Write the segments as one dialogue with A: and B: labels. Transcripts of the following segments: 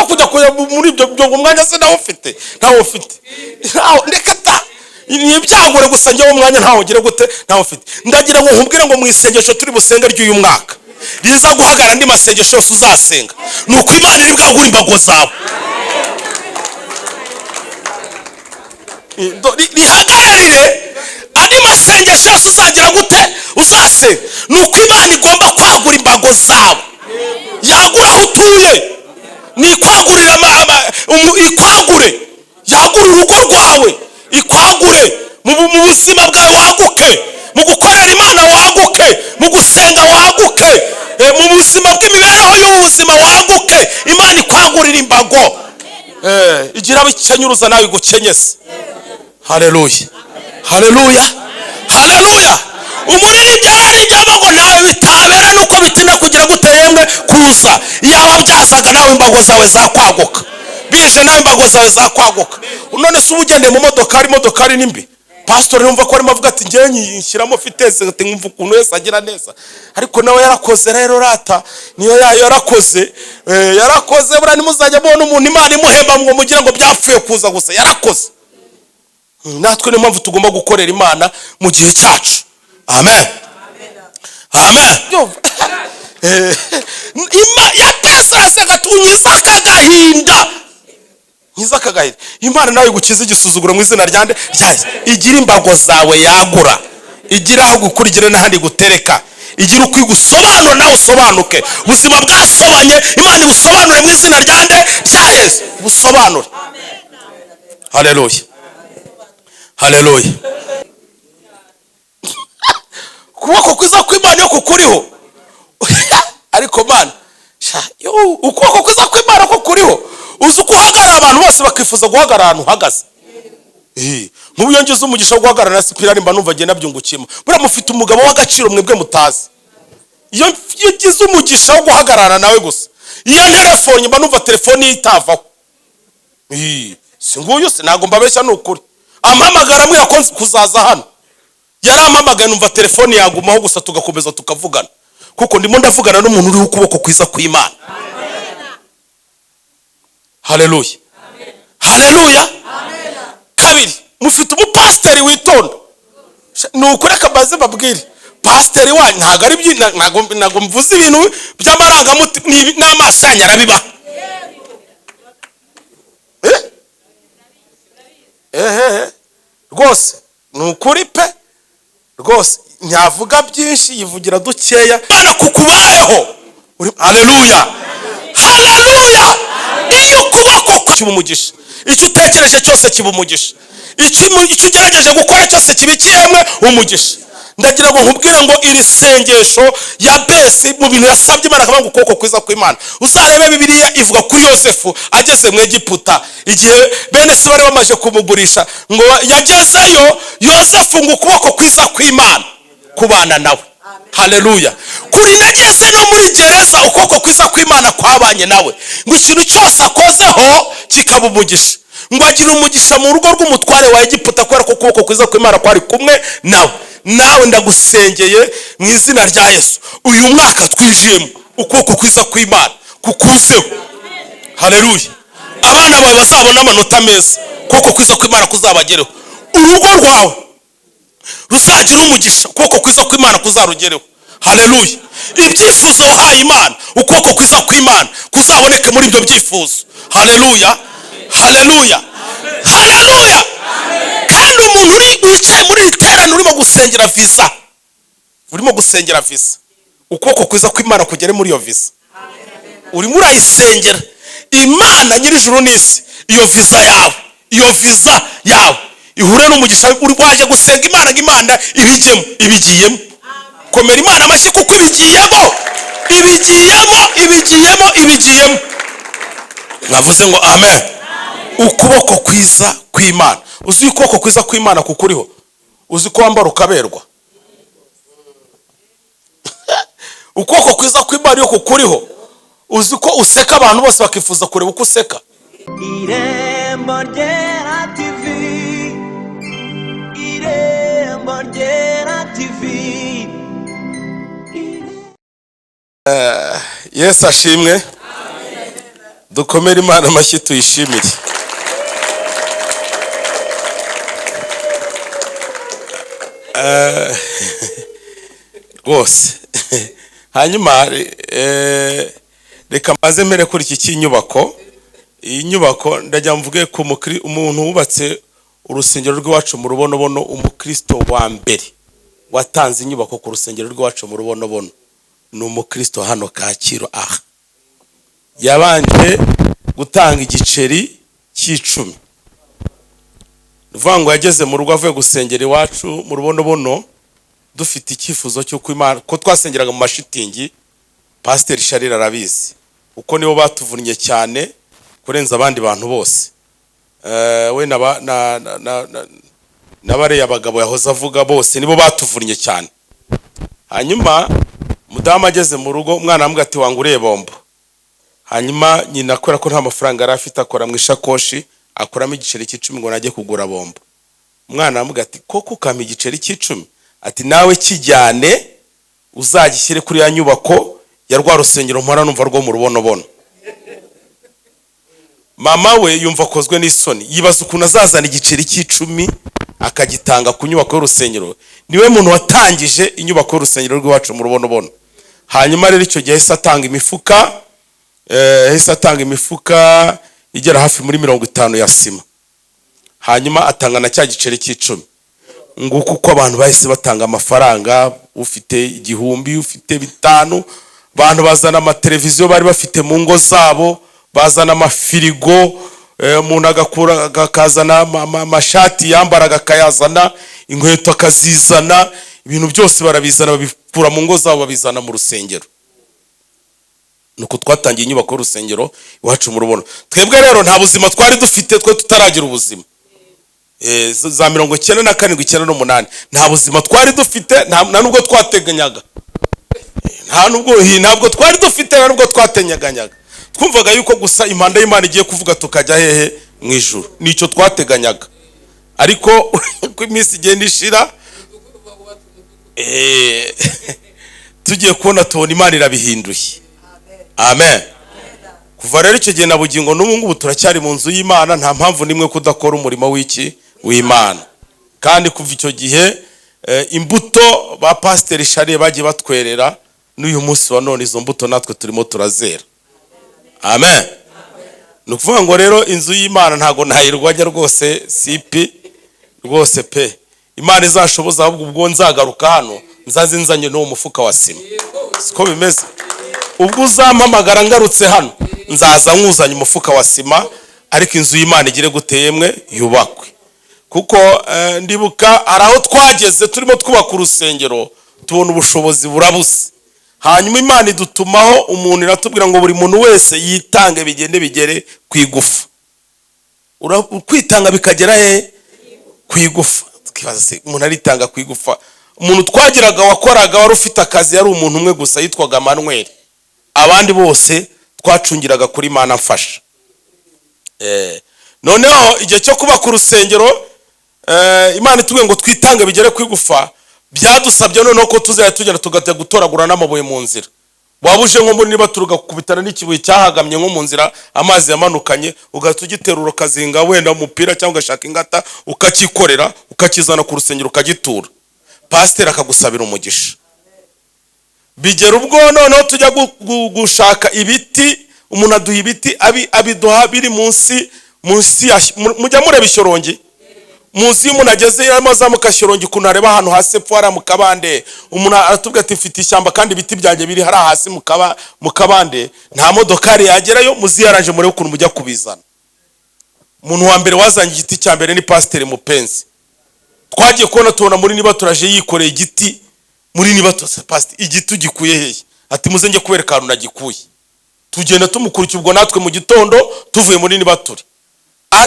A: Kujya kujya muri ibyo byo umwanya se nawe ufite, ntawo ufite. Reka ta, ni ibyagure gusa. Njyewe umwanya ntawo ugira gute? Ntawo ufite. Ndagira ngo nkubwire ngo mu isengesho turi busenge ry'uyu mwaka, riza guhagarara andi masengesho yose uzasenga, ni uko Imana iri bwagure imbago zawe. Rihagararire andi masengesho yose uzagira gute? Uzasenga. Ni uko Imana igomba kwagura imbago zawe, yagura aho utuye, ni ikwagurira ikwagure, yagura urugo rwawe, ikwagure mu buzima bwawe, waguke mu gukorera Imana, waguke mu gusenga, waguke mu buzima bw'imibereho y'ubuzima, waguke. Imana ikwagurira imbago, igira abo ikenyuruza nawe igukenyeze. Haleluya, haleluya, haleluya! Umuririmbyi araririmba ngo nawe bitabera nuko bitinda kugira gute? Yemwe kuza. Iyaba byazaga nawe imbago zawe zakwaguka, bije nawe imbago zawe zakwaguka. None se uba ugendeye mu modokari, imodokari ni mbi? Pasitori yumva ko arimo avuga ati ngewe nyishyiramo vitesse, ati nkumva ukuntu wese agira neza, ariko nawe yarakoze rero rata, niyo yayo yarakoze. Yarakoze buriya. Ntimuzajya mubona umuntu Imana imuhemba ngo mugire ngo byapfuye kuza gusa, yarakoze. Natwe niyo mpamvu tugomba gukorera Imana mu gihe cyacu. Amen, amen. Yabesi arasenga ati unyize aka gahinda, nkiza aka gahinda. Imana nawe igukiza igisuzuguro mu izina rya nde? Rya Yesu. Igira imbago zawe yagura, igira aho gukura, igira n'ahandi gutereka, igira uko igusobanura nawe usobanuke. Ubuzima bwasobanye, Imana ibusobanure mu izina rya nde? Rya Yesu. Busobanure. Haleluya, haleluya! Ukuboko kwiza kw'Imana iyo kukuriho, ariko Mana sha, yo, ukuboko kwiza kw'Imana ko kuriho, uzi uko uhagarara abantu bose bakifuza guhagarara ahantu uhagaze. Nk'ubu iyo ngize umugisha wo guhagarara na Sipirani, mba numva agenda nabyungukiyemo. Buriya mufite umugabo w'agaciro mwebwe mutazi. Iyo ngize umugisha wo guhagarara nawe gusa, iyo ntelefone mba numva telefone ye itavaho. Si nguyu se? Ntabwo mbabeshya, ni ukuri. Ampamagara ambwira ko kuzaza hano, yarampamagaye numva telefone yagumaho gusa, tugakomeza tukavugana, kuko ndimo ndavugana n'umuntu uriho ukuboko kwiza kw'Imana. Haleluya, haleluya! Kabiri, mufite umupasiteri witonda. Ni ukuri, reka mbaze mbabwire, pasiteri wanyu ntabwo ari ntabwo mvuze ibintu by'amarangamutima, n'amaso yanyu arabibaha. Eh? Ehehe, rwose ni ukuri pe, rwose ntiyavuga byinshi, yivugira dukeya. Imana kukubayeho. Haleluya, haleluya! Iyo ukuboko kiba umugisha, icyo utekereje cyose kiba umugisha, icyo ugerageje gukora cyose kiba ikiyemwe umugisha. Ndagira ngo nkubwire ngo iri sengesho ya Besi, mu bintu yasabye Imana, akavuga ngo ukuboko kwiza kw'Imana. Uzarebe Bibiliya ivuga kuri Yosefu ageze mu Egiputa, igihe bene se bari bamaze kumugurisha, ngo yagezeyo Yosefu ngo ukuboko kwiza kw'Imana kubana nawe. Haleluya! Kuri nageze no muri gereza, ukuboko kwiza kw'Imana kwabanye nawe, ngo ikintu cyose akozeho kikaba umugisha, ngo agira umugisha mu rugo rw'umutware wa Egiputa kubera ko ukuboko kwiza kw'Imana kwari kumwe nawe. Nawe ndagusengeye mu izina rya Yesu, uyu mwaka twinjiyemo ukuboko kwiza kw'Imana kukuzeho. Haleluya! Abana bawe bazabona amanota meza, ukuboko kwiza kw'Imana kuzabagereho. Urugo rwawe ruzagira umugisha, ukuboko kwiza kw'Imana kuzarugereho. Haleluya! Ibyifuzo wahaye Imana, ukuboko kwiza kw'Imana kuzaboneke muri ibyo byifuzo. Haleluya, haleluya, haleluya! Kandi umuntu uri wicaye muri iri teraniro urimo gusengera visa, urimo gusengera visa, ukuboko kwiza kw'Imana kugere muri iyo visa urimo urayisengera. Imana nyir'ijuru n'isi, iyo visa yawe, iyo visa yawe ihure n'umugisha. Uri waje gusenga Imana ngo Imana ibijyemo, ibigiyemo. Komera Imana amashyi kuko ibigiyemo, ibigiyemo, ibigiyemo, ibigiyemo. Mwavuze ngo amen. Ukuboko kwiza kw'Imana, uzi ukuboko kwiza kw'Imana kukuriho, uzi ko wambara ukaberwa. Ukuboko kwiza kw'Imana iyo kukuriho, uzi ko useka abantu bose bakifuza kureba uko useka.
B: Irembo Ryera TV, Irembo Ryera TV.
A: Yesu ashimwe. Dukomere Imana amashyi, tuyishimire. Rwose hanyuma reka mbaze mbere kuri iki cy'inyubako. Iyi nyubako ndajya mvuge ku umuntu wubatse urusengero rw'iwacu mu Rubonobono, umukristo wa mbere watanze inyubako ku rusengero rw'iwacu mu Rubonobono ni umukristo hano Kacyiru. Aha yabanje gutanga igiceri cy'icumi. Ni ukuvuga ngo yageze mu rugo avuye gusengera iwacu mu Rubonobono, dufite icyifuzo cy'uko Imana, ko twasengeraga mu mashitingi, Pasiteri Sharira arabizi kuko nibo batuvunnye cyane kurenza abandi bantu bose. We n'abariya bagabo yahoze avuga bose nibo batuvunnye cyane. Hanyuma umudamu ageze mu rugo, umwana aramubwira ati wanga ureba bombo. Hanyuma nyina, kubera ko nta mafaranga yari afite, akora mu ishakoshi akuramo igiceri cy'icumi ngo najye kugura bombo. Umwana aramubwira ati koko ukampa igiceri cy'icumi? Ati nawe kijyane uzagishyire kuri ya nyubako ya rwa rusengero mpora numva rwo mu Rubonobono. Mama we yumva akozwe n'isoni, yibaza ukuntu azazana igiceri cy'icumi akagitanga ku nyubako y'urusengero. Niwe muntu watangije inyubako y'urusengero rw'iwacu mu Rubonobono. Hanyuma rero icyo gihe yahise atanga imifuka, yahise atanga imifuka igera hafi muri 50 ya sima, hanyuma atanga na cya giceri cy'icumi. Nguko uko abantu bahise batanga amafaranga, ufite 1000, ufite 5, abantu bazana amateleviziyo bari bafite mu ngo zabo, bazana amafirigo, umuntu agakura akazana amashati yambaraga akayazana, inkweto akazizana, ibintu byose barabizana, babikura mu ngo zabo babizana mu rusengero. Nuko twatangiye inyubako y'urusengero iwacu mu Rubono. Twebwe rero nta buzima twari dufite, twe tutaragira ubuzima. Za 97, 98 nta buzima twari dufite, nta nubwo twateganyaga, nta nubwo ntabwo twari dufite, nta nubwo twateganyaga. Twumvaga yuko gusa impanda y'Imana igiye kuvuga tukajya hehe? Mu ijuru. Nicyo twateganyaga. Ariko uko iminsi igenda ishira, tugiye kubona tubona Imana irabihinduye. Amen. Kuva rero icyo gihe na bugingo n'ubu ngubu turacyari mu nzu y'Imana, nta mpamvu n'imwe kudakora umurimo w'iki? W'Imana. Kandi kuva icyo gihe imbuto ba Pasiteri Shariye bagiye batwerera, n'uyu munsi wa none izo mbuto natwe turimo turazera. Amen. Ni ukuvuga ngo rero inzu y'Imana ntabwo ntayirwanya rwose, sipi rwose pe. Imana izashoboza, ahubwo ubwo nzagaruka hano nzaze nzanye n'uwo mufuka wa sima. Siko bimeze? Ubwo uzampamagara ngarutse hano nzaza nkuzanye umufuka wa sima, ariko inzu y'Imana igire gute yemwe? Yubakwe. Kuko ndibuka hari aho twageze turimo twubaka urusengero, tubona ubushobozi burabuze. Hanyuma Imana idutumaho umuntu, iratubwira ngo buri muntu wese yitange bigende bigere ku igufa. Kwitanga bikagera he? Ku igufa. Tukibaza se umuntu aritanga ku igufa? Umuntu twagiraga wakoraga wari ufite akazi yari umuntu umwe gusa, yitwaga Manuel. Abandi bose twacungiraga kuri Imana mfasha. Noneho igihe cyo kubaka urusengero, Imana itubwiye ngo twitange bigere ku igufa, byadusabye noneho ko tuzajya tugenda tugajya gutoragura n'amabuye mu nzira. Waba uje nko muri niba tugakubitana n'ikibuye cyahagamye nko mu nzira, amazi yamanukanye, ugahita ugiterura ukazinga wenda umupira cyangwa ugashaka ingata ukakikorera ukakizana ku rusengero ukagitura, pasiteri akagusabira umugisha. Bigera ubwo noneho tujya gushaka ibiti, umuntu aduha ibiti, abiduha biri munsi ya, mujya mureba ishyorongi, muzi iyo umuntu ageze yarimo azamuka Shyorongi ukuntu areba ahantu hasi epfo hariya mu kabande, umuntu aratubwira ati mfite ishyamba kandi ibiti byanjye biri hariya hasi mu kabande, nta modokari yagerayo, muziyaranje murebe ukuntu mujya kubizana. Umuntu wa mbere wazanye igiti cya mbere ni Pasiteri Mupenzi. Twagiye kubona tubona muri niba turaje yikoreye igiti muri niba tose. Pasiteri, igiti ugikuye hehe? Ati muze njye kubereka ahantu nagikuye. Tugenda tumukurikiye ubwo natwe mu gitondo tuvuye muri niba turi,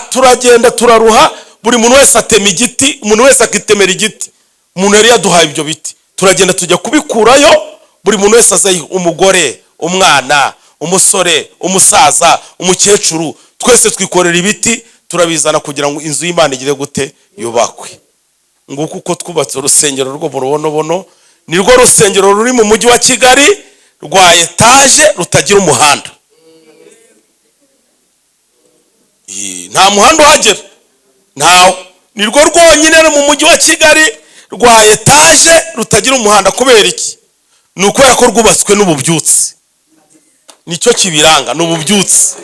A: turagenda turaruha, buri muntu wese atema igiti, umuntu wese akitemera igiti. Umuntu yari yaduhaye ibyo biti, turagenda tujya kubikurayo, buri muntu wese azayi, umugore, umwana, umusore, umusaza, umukecuru, twese twikorera ibiti turabizana kugira ngo inzu y'Imana igire gute? Yubakwe. Nguko uko twubatse urusengero rwo mu Rubonobono. Nirwo rusengero ruri mu mujyi wa Kigali rwa etaje rutagira umuhanda. Nta muhanda uhagera, ntawo. Ni rwo rwonyine mu mujyi wa Kigali rwa etaje rutagira umuhanda. Kubera iki? Ni ukubera ko rwubatswe n'ububyutse. Nicyo kibiranga, ni ububyutse.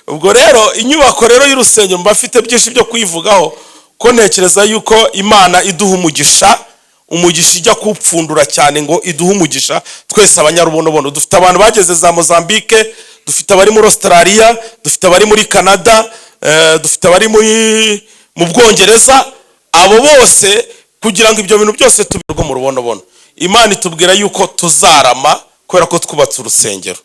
A: Ubwo rero inyubako rero y'urusengero mba mfite byinshi byo kuyivugaho, ko ntekereza yuko Imana iduha umugisha, umugisha ijya kuwupfundura cyane ngo iduhe umugisha twese Abanyarubonobono. Dufite abantu bageze za Mozambique, dufite abari muri Australia, dufite abari muri Canada, dufite abari mu Bwongereza. Abo bose, kugira ngo ibyo bintu byose tubirwe mu Rubonobono, Imana itubwira yuko tuzarama kubera ko twubatse urusengero.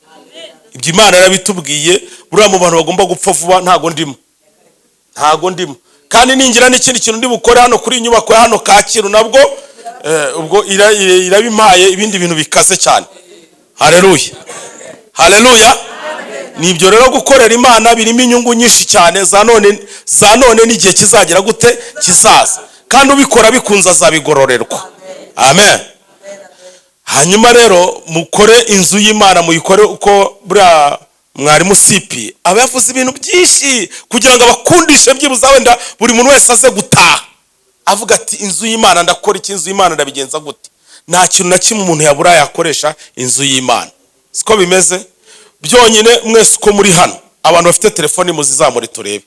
A: Ibyo Imana yarabitubwiye. Buriya mu bantu bagomba gupfa vuba ntago ndimo, ntago ndimo. Kandi ningira n'ikindi kintu ndi bukore hano kuri iyi nyubako ya hano Kacyiru, nabwo ubwo irabimpaye ibindi bintu bikaze cyane. Haleluya, haleluya! Ni ibyo rero, gukorera Imana birimo inyungu nyinshi cyane, za none, za none n'igihe kizagera gute kizaza. Kandi ubikora bikunze azabigororerwa. Amen. Hanyuma rero mukore inzu y'Imana, muyikore uko buriya mwarimu Sipi aba yavuze ibintu byinshi kugira ngo abakundishe, byibuze wenda buri muntu wese aze gutaha avuga ati: "Inzu y'Imana ndakora iki? Inzu y'Imana ndabigenza gute?" Nta kintu na kimwe umuntu yabura yakoresha inzu y'Imana. Siko bimeze? Byonyine mwese uko muri hano, abantu bafite telefoni muzizamure turebe.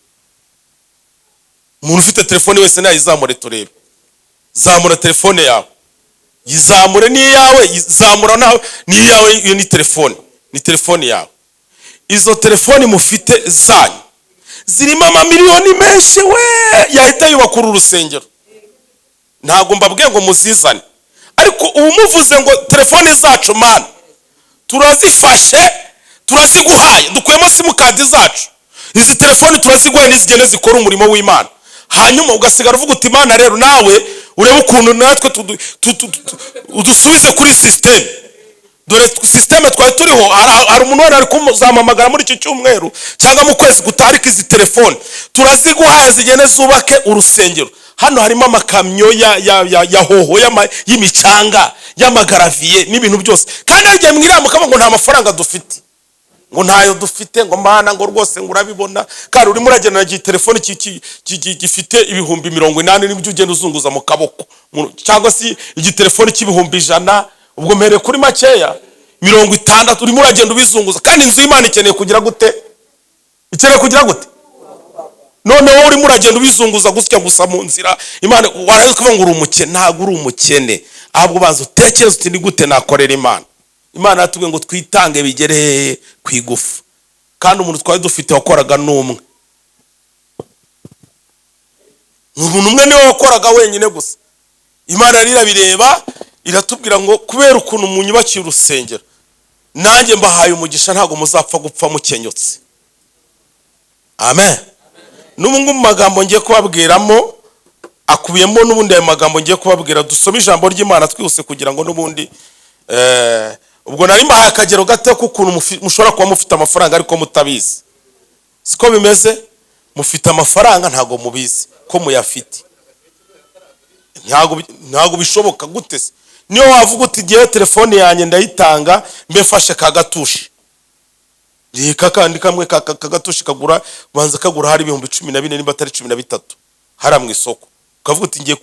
A: Umuntu ufite telefoni wese nayizamure turebe. Zamura telefone yawe, yizamure, ni iyawe, zamura nawe, ni iyawe. Iyo ni telefone, ni telefone yawe. Izo telefoni mufite zanyu zirimo amamiliyoni menshi we yahita yubaka uru rusengero. Ntabwo mbabwiye ngo muzizane, ariko ubu muvuze ngo: "Telefoni zacu Mana turazifashe, turaziguhaye, dukuyemo simukadi zacu, izi telefoni turaziguhaye, nizigende zikora umurimo w'Imana." Hanyuma ugasigara uvuga uti: "Imana rero nawe urebe ukuntu natwe udusubize kuri système. Dore système twari turiho." Hari umuntu wenda ari kuzampamagara muri iki cyumweru cyangwa mu kwezi gutaha, ariko izi telefone turaziguhaye, zigende zubake urusengero. Hano harimo amakamyo ya hoho, y'imicanga, y'amagravier n'ibintu byose. Kandi hari igihe mwiramuka ngo nta mafaranga dufite, ngo ntayo dufite, ngo Mana, ngo rwose ngo urabibona. Kandi urimo uragenda na telefone gifite 80,000 n'ibyo ugenda uzunguza mu kaboko, cyangwa se igitelefoni cy'100,000, ubwo mpereye kuri makeya, 60, urimo uragenda ubizunguza. Kandi inzu y'Imana ikeneye kugira gute? Ikeneye kugira gute? Noneho urimo uragenda ubizunguza gutya gusa mu nzira, Imana warangiza ukavuga ngo uri umukene. Ntabwo uri umukene, ahubwo ubanza utekereze uti: "Ni gute nakorera Imana?" Imana yatubwiye ngo twitange bigere hehe? Ku igufa. Kandi umuntu twari dufite wakoraga n'umwe, ni umuntu umwe niwe wakoraga wenyine gusa. Imana rero irabireba, iratubwira ngo: "Kubera ukuntu munyubakiye urusengero, nanjye mbahaye umugisha, ntabwo muzapfa gupfa mukenyutse." Amen. N'ubu ngubu mu magambo ngiye kubabwiramo akubiyemo n'ubundi ayo magambo ngiye kubabwira. Dusome ijambo ry'Imana twihuse kugira ngo n'ubundi ubwo nari mbahaye akagero gato k'ukuntu mushobora kuba mufite amafaranga ariko mutabizi. Siko bimeze? Mufite amafaranga ntabwo mubizi ko muyafite. Ntabwo bishoboka. Gute se? Niyo wavuga uti: "Ngewe telefone yanjye ndayitanga, mbe mfashe ka gatushe." Reka kandi kamwe kagatushi kagura, banza kagura hari 14,000 niba atari 13 hariya mu isoko. Ukavuga uti: "Ngiye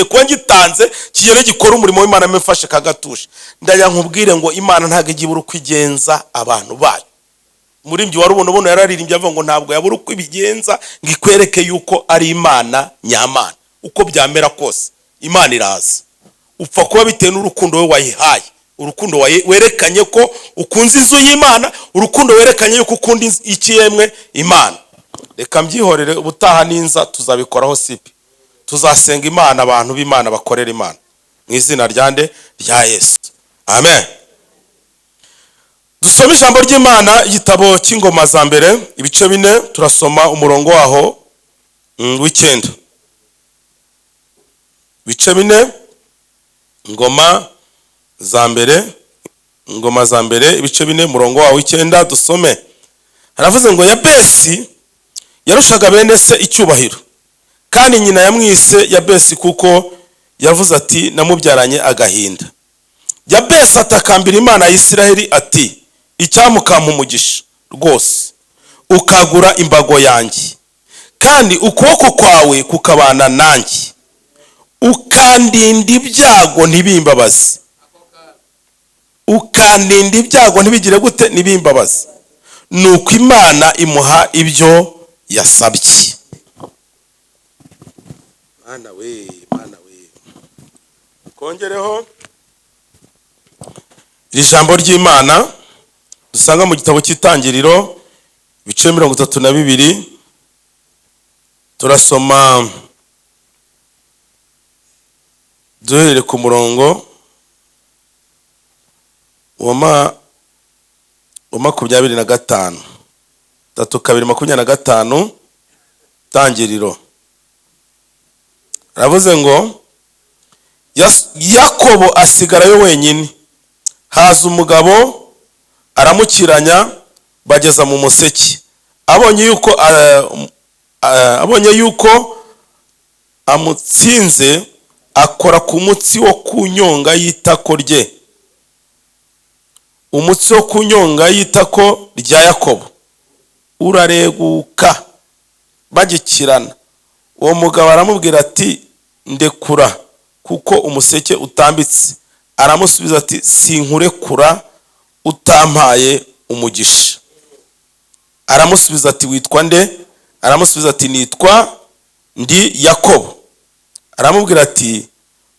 A: kuba ngitanze kigende gikora umurimo w'Imana, mbe mfashe ka gatushe." Ndajya nkubwire ngo Imana ntabwo ijya ibura uko igenza abantu bayo. Umuririmbyi wa Rubonobono yararirimbye avuga ngo ntabwo yabura uko ibigenza ngo ikwereke yuko ari Imana nyamana. Uko byamera kose Imana iraza, upfa kuba bitewe n'urukundo we wayihaye, urukundo werekanye ko ukunze inzu y'Imana, urukundo werekanye yuko ukunda iki yemwe Imana. Reka mbyihorere, ubutaha ninza tuzabikoraho sipi. Tuzasenga Imana, abantu b'Imana bakorera Imana mu izina rya nde? Rya Yesu. Amen. Dusome ijambo ry'Imana, igitabo cy'Ingoma za Mbere, ibice 4, turasoma umurongo waho w'icyenda. Ibice 4, Ingoma za Mbere, Ingoma za Mbere, ibice 4, umurongo waho w'icyenda. Dusome. Haravuze ngo: "Yabesi yarushaga bene se icyubahiro, kandi nyina yamwise Yabesi kuko yavuze ati: 'Namubyaranye agahinda.' Yabesi atakambira Imana ya Isiraheli ati: 'Icyampa ukampa umugisha." rwose, ukagura imbago yanjye, kandi ukuboko kwawe kukabana nanjye, ukandinda ibyago ntibimbabaze, ukandinda ibyago ntibigire gute? Ntibimbabaze. Nuko Imana imuha ibyo yasabye. Mana we, Mana we! Kongereho iri jambo ry'Imana dusanga mu gitabo cy'Itangiriro, ibice 32, turasoma duherere ku murongo wa 25. 32, 25, Tangiriro. Aravuze ngo: "Yakobo asigarayo wenyine, haza umugabo aramukiranya, bageza mu museke. Abonye yuko amutsinze, akora ku mutsi wo ku nyonga y'itako rye, umutsi wo ku nyonga y'itako rya Yakobo urareguka bagikirana. Uwo mugabo aramubwira ati: 'Ndekura, kuko umuseke utambitse.' Aramusubiza ati: 'Sinkurekura utampaye umugisha.' Aramusubiza ati: 'Witwa nde?' Aramusubiza ati: 'Nitwa ndi Yakobo.' Aramubwira ati: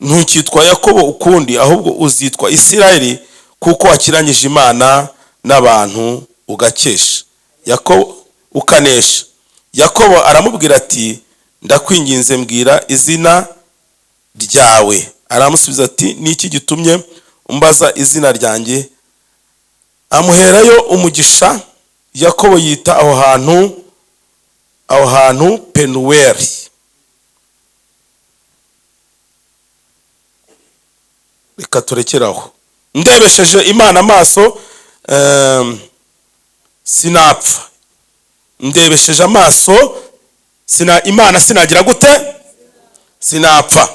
A: 'Ntukitwa Yakobo ukundi, ahubwo uzitwa Isirayeli, kuko wakiranyije Imana n'abantu ugakesha.' Yakobo ukanesha. Yakobo aramubwira ati: 'Ndakwinginze, mbwira izina ryawe.' Aramusubiza ati: 'Niki gitumye umbaza izina ryanjye?' Amuherayo umugisha. Yakobo yita aho hantu Penuweli." Reka turekeraho. Ndebesheje Imana amaso, sinapfa. Ndebesheje amaso sina Imana, sinagira gute? Sinapfa.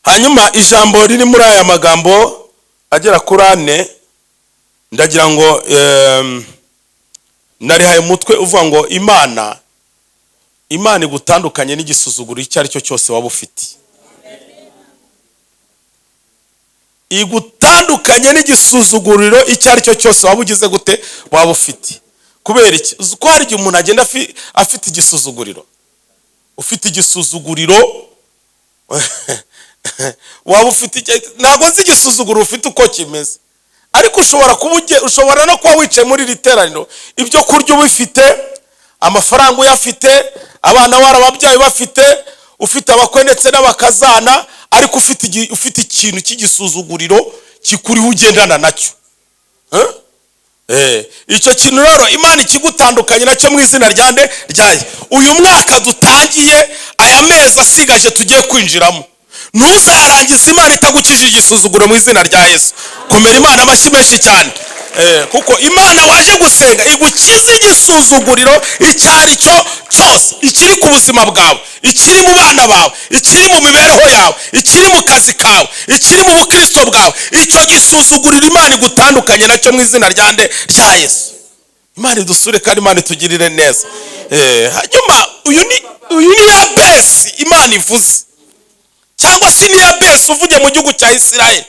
A: Hanyuma ijambo riri muri aya magambo agera kuri ane, ndagira ngo narihaye umutwe uvuga ngo Imana igutandukanye n'igisuzuguro icyo ari cyo cyose waba ufite. Igutandukanye n'igisuzuguriro icyo ari cyo cyose waba ugize gute? Waba ufite. Kubera iki? Uzi ko hari igihe umuntu agenda afite igisuzuguriro, ufite igisuzuguriro waba ufite, ntabwo nzi igisuzuguriro ufite uko kimeze, ariko ushobora kuba ushobora no kuba wicaye muri iri teraniro, ibyo kurya ubifite, amafaranga uyafite, abana warababyaye bafite, ufite abakwe ndetse n'abakazana, ariko ufite ikintu cy'igisuzuguriro kikuriho ugendana nacyo. Huh? Icyo kintu rero Imana ikigutandukanye nacyo mu izina rya nde? Ryayo. Uyu mwaka dutangiye, aya mezi asigaje tugiye kwinjiramo, ntuzarangize Imana itagukijije igisuzuguro mu izina rya Yesu. Komera Imana amashyi menshi cyane. Kuko Imana waje gusenga igukize igisuzuguriro icyo ari cyo cyose, ikiri ku buzima bwawe, ikiri mu bana bawe, ikiri mu mibereho yawe, ikiri mu kazi kawe, ikiri mu bukristo bwawe. Icyo gisuzuguriro Imana igutandukanye nacyo mu izina rya nde? Rya Yesu. Imana idusure kandi Imana itugirire neza. Hanyuma uyu ni Yabesi Imana ivuze, cyangwa se ni Yabesi uvuge mu gihugu cya Isirayeli.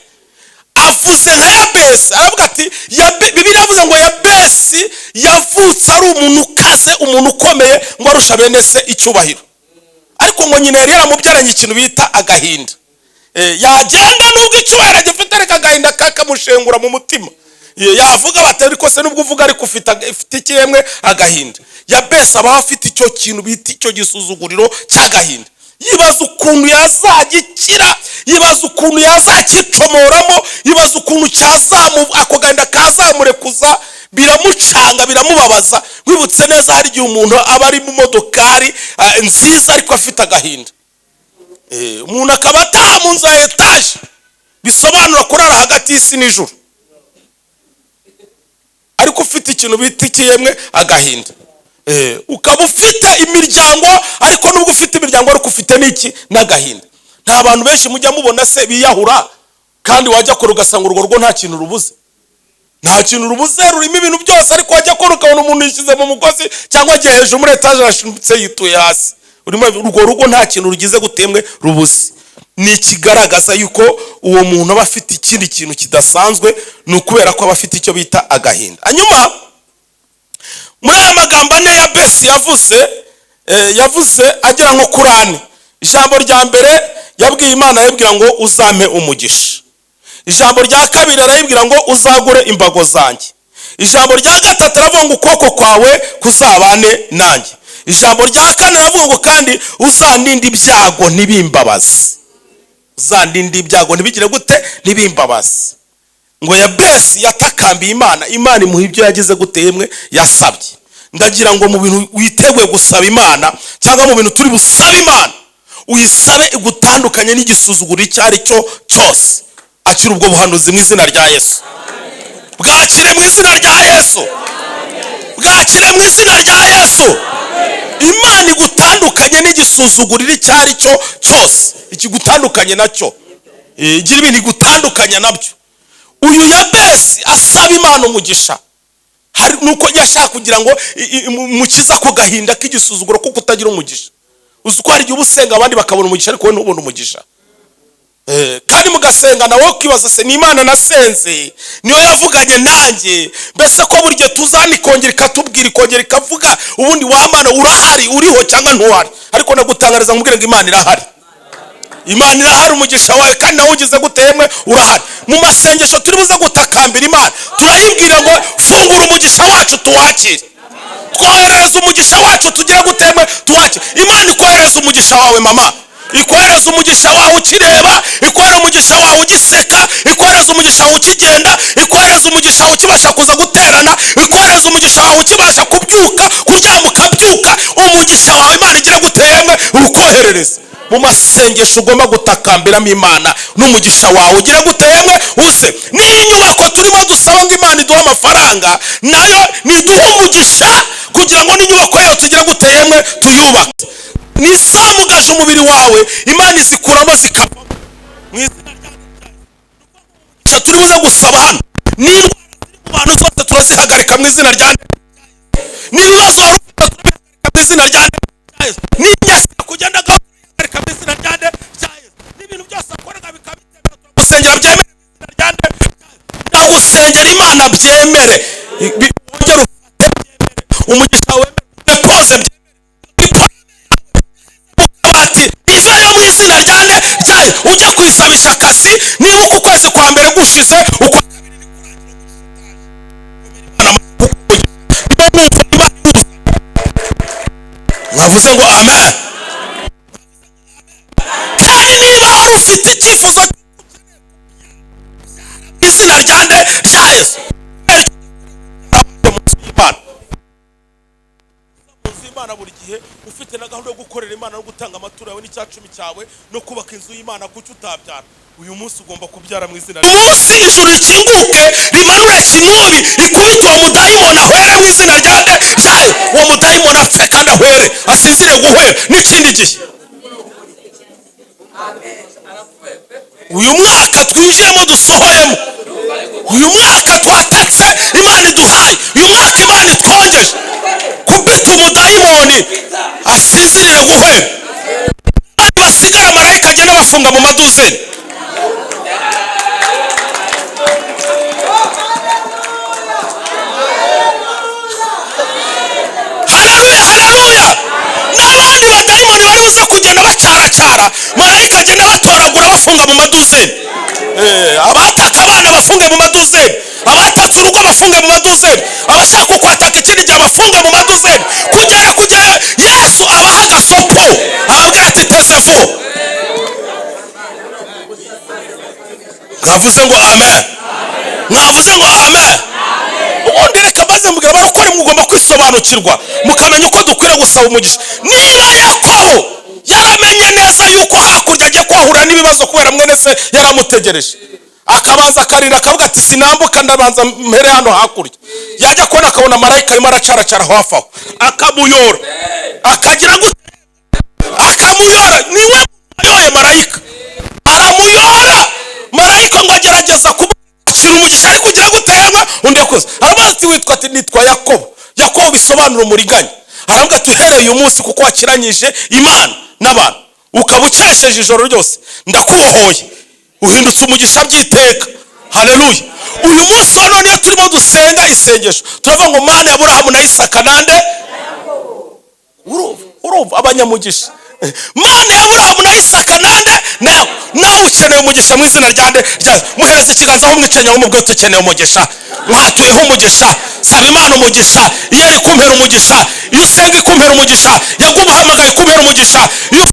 A: Avuze nka Yabesi, aravuga ati, Bibiliya yavuze ngo Yabesi yavutse ari umuntu ukaze, umuntu ukomeye, ngo arusha bene se icyubahiro, ariko ngo nyina yari yaramubyaranye ikintu bita agahinda. Yagenda nubwo icyubahiro agifite, ariko agahinda kakamushengura mu mutima. Yavuga bati: "Ariko se nubwo uvuga, ariko ufite ikiremwe agahinda." Yabesi abaho afite icyo kintu bita icyo gisuzuguriro cy'agahinda, yibaza ukuntu yazagikira, yibaza ukuntu yazacicomoramo, yibaza ukuntu ako gahinda kazamurekuza. Biramucanga, biramubabaza. Wibutse neza, hari igihe umuntu aba ari mu modokari nziza ariko afite agahinda. Umuntu akaba ataha mu nzu ya etaje, bisobanura kurara hagati y'isi n'ijuru, ariko ufite ikintu bita ikiyemwe agahinda. Ukaba ufite imiryango, ariko nubwo ufite imiryango, ariko ufite n'iki? N'agahinda. Nta bantu benshi mujya mubona se biyahura, kandi wajya kure ugasanga urwo rugo nta kintu rubuze? Nta kintu rubuze, rurimo ibintu byose. Ariko wajya kubona ukabona umuntu yishyize mu mugozi cyangwa agiye hejuru muri etaje, arashimitse, yituye hasi. Urimo urwo rugo nta kintu rugize gutemwe rubuze. Ni ikigaragaza yuko uwo muntu aba afite ikindi kintu kidasanzwe, ni ukubera ko aba afite icyo bita agahinda. Hanyuma muri aya magambo ane Yabesi yavuze, yavuze agera nko kuri ane. Ijambo rya mbere yabwiye Imana, yabwira ngo uzampe umugisha. Ijambo rya kabiri arayibwira ngo uzagure imbago zanjye. Ijambo rya gatatu aravuga ngo ukuboko kwawe kuzabane nanjye. Ijambo rya kane aravuga ngo kandi uzandinde ibyago ntibimbabaze, uzandinde ibyago ntibigire gute? Ntibimbabaze. Ngo Yabesi yatakambiye Imana, Imana imuha ibyo yagize gute yemwe? Yasabye. Ndagira ngo mu bintu witeguye gusaba Imana, cyangwa mu bintu turi busabe Imana, uyisabe igutandukanye n'igisuzuguro icyo ari cyo cyose. Akira ubwo buhanuzi mu izina rya Yesu. Bwakire mu izina rya Yesu, bwakire mu izina rya Yesu. Imana igutandukanye n'igisuzuguriro icyo ari cyo cyose, ikigutandukanye nacyo. Igira ibintu igutandukanya nabyo. Uyu Yabesi asaba Imana umugisha, hari nuko yashaka kugira ngo mukize ako gahinda k'igisuzuguro ko kutagira umugisha. Uzi ko hari igihe uba usenga, abandi bakabona umugisha, ariko wowe ntubone umugisha? Kandi mugasenga, nawe ukibaza se ni Imana nasenze niyo yavuganye nanjye? Mbese ko buri gihe tuzana ikongera ikatubwira, ikongera ikavuga, ubundi wa Mana urahari, uriho cyangwa ntuhari? Ariko ndagutangariza nkubwire ngo Imana irahari, Imana irahari. Umugisha wawe kandi nawe ugize gute yemwe? Urahari. Mu masengesho turi buze gutakambira Imana, turayibwira ngo fungura umugisha wacu tuwakire, twoherereza umugisha wacu tugire gute yemwe? Tuwakire. Imana ikohereza umugisha wawe, mama, ikohereza umugisha wawe ukireba, ikohereza umugisha wawe ugiseka, ikohereza umugisha wawe ukigenda, ikohereza umugisha wawe ukibasha kuza guterana, ikohereza umugisha wawe ukibasha kubyuka, kuryama ukabyuka. Umugisha wawe Imana igira gute yemwe? Ukoherereza. Mu masengesho ugomba gutakambiramo Imana n'umugisha wawe ugira gute yemwe? Uze. N'iyi nyubako turimo dusaba ngo Imana iduhe amafaranga, nayo niduhe umugisha kugira ngo n'inyubako yayo tugire gute yemwe? Tuyubake. Nizamugaje umubiri wawe, Imana izikuramo zikavamo mu izina rya. Turi buze gusaba hano, n'indwara ziri mu bantu zose turazihagarika mu izina rya, n'ibibazo wari ufite turabihagarika mu izina rya Yesu, n'ingeso kugenda turabihagarika mu izina rya Yesu, n'ibintu byose wakoraga bikaba bitemera, turagusengera byemere mu izina rya. Ndagusengera Imana byemere, wongere ufate byemere, umugisha wemere, pose byemere, ati ivayo mu izina rya nde? Rya Yesu. Ujya kwisabisha akazi, niba uku kwezi kwa mbere gushize, ukwa kabiri nikurangira, niba wumva Imana iwuza, mwavuze ngo amen. Kandi niba wari ufite icyifuzo, izina rya nde? Rya Yesu. Mu nzu y'Imana, mu nzu y'Imana buri gihe ufite na gahunda yo gukorera Imana no gutanga amaturo yawe n'icyacumi cyawe no kubaka inzu y'Imana, kuki utabyara? Uyu munsi ugomba kubyara mu izina. Umunsi ijuru rikinguke, rimanure kinubi, rikubite uwo mudayimoni ahwere mu izina rya nde? Rya Yesu. Uwo mudayimoni apfe kandi ahwere, asinzire guhwera n'ikindi gihe. Uyu mwaka twinjiyemo, dusohoyemo, uyu mwaka twatatse, Imana iduhaye, uyu mwaka Imana itwongeje, kubita umudayimoni asinzirire guhera, basigara marayika agenda bafunga mu maduzeni. Haleluya, haleluya! N'abandi badayimoni bari buze kugenda bacaracara, marayika agenda batoragura bafunga mu maduzeni. Abataka abana bafunge mu maduzeni, abatatse urugo bafunge mu maduzeni, abashaka kukwataka ikindi gihe bafunge mu maduzeni, kugera Yesu abaha agasopo, ababwira ati tezevu. Mwavuze ngo amen, mwavuze ngo amen. Ubundi reka maze mbwira abarokore, mugomba kwisobanukirwa mukamenya uko dukwiriye gusaba umugisha. Niba Yakobo yaramenye neza yuko hakurya agiye kwahura n'ibibazo kubera mwene se yaramutegereje, akabanza akarira, akavuga ati sinambuka, ndabanza mpere hano hakurya, yajya kubona akabona marayika arimo aracaracara hafi aho, akamuyora, akagira gute? Akamuyora. Niwe wayoye marayika, aramuyora. Marayika ngo agerageza kumukira umugisha, ariko ugira gute yemwe? Undi Urakoze. Aravuga ati witwa, ati nitwa Yakobo. Yakobo bisobanura umuriganya. Aravuga ati uhereye uyu munsi, kuko wakiranyije Imana n'abantu, ukaba ukesheje ijoro ryose, ndakubohoye, uhindutse umugisha by'iteka. Haleluya. Uyu munsi wa none iyo turimo dusenga isengesho, turavuga ngo Mana ya Aburahamu na Isaka nande. Urumva abanyamugisha, Mana ya Aburahamu na Isaka nande. Nawe ukeneye umugisha mu izina rya nde? Rya. Muhereza ikiganza aho mwicaye, aho mubwo tukeneye umugisha, mwatuyeho umugisha. Saba Imana umugisha. Iyo ari kumpera umugisha, iyo usenga ikumpera umugisha, yaguhamagaye ikumpera umugisha, iyo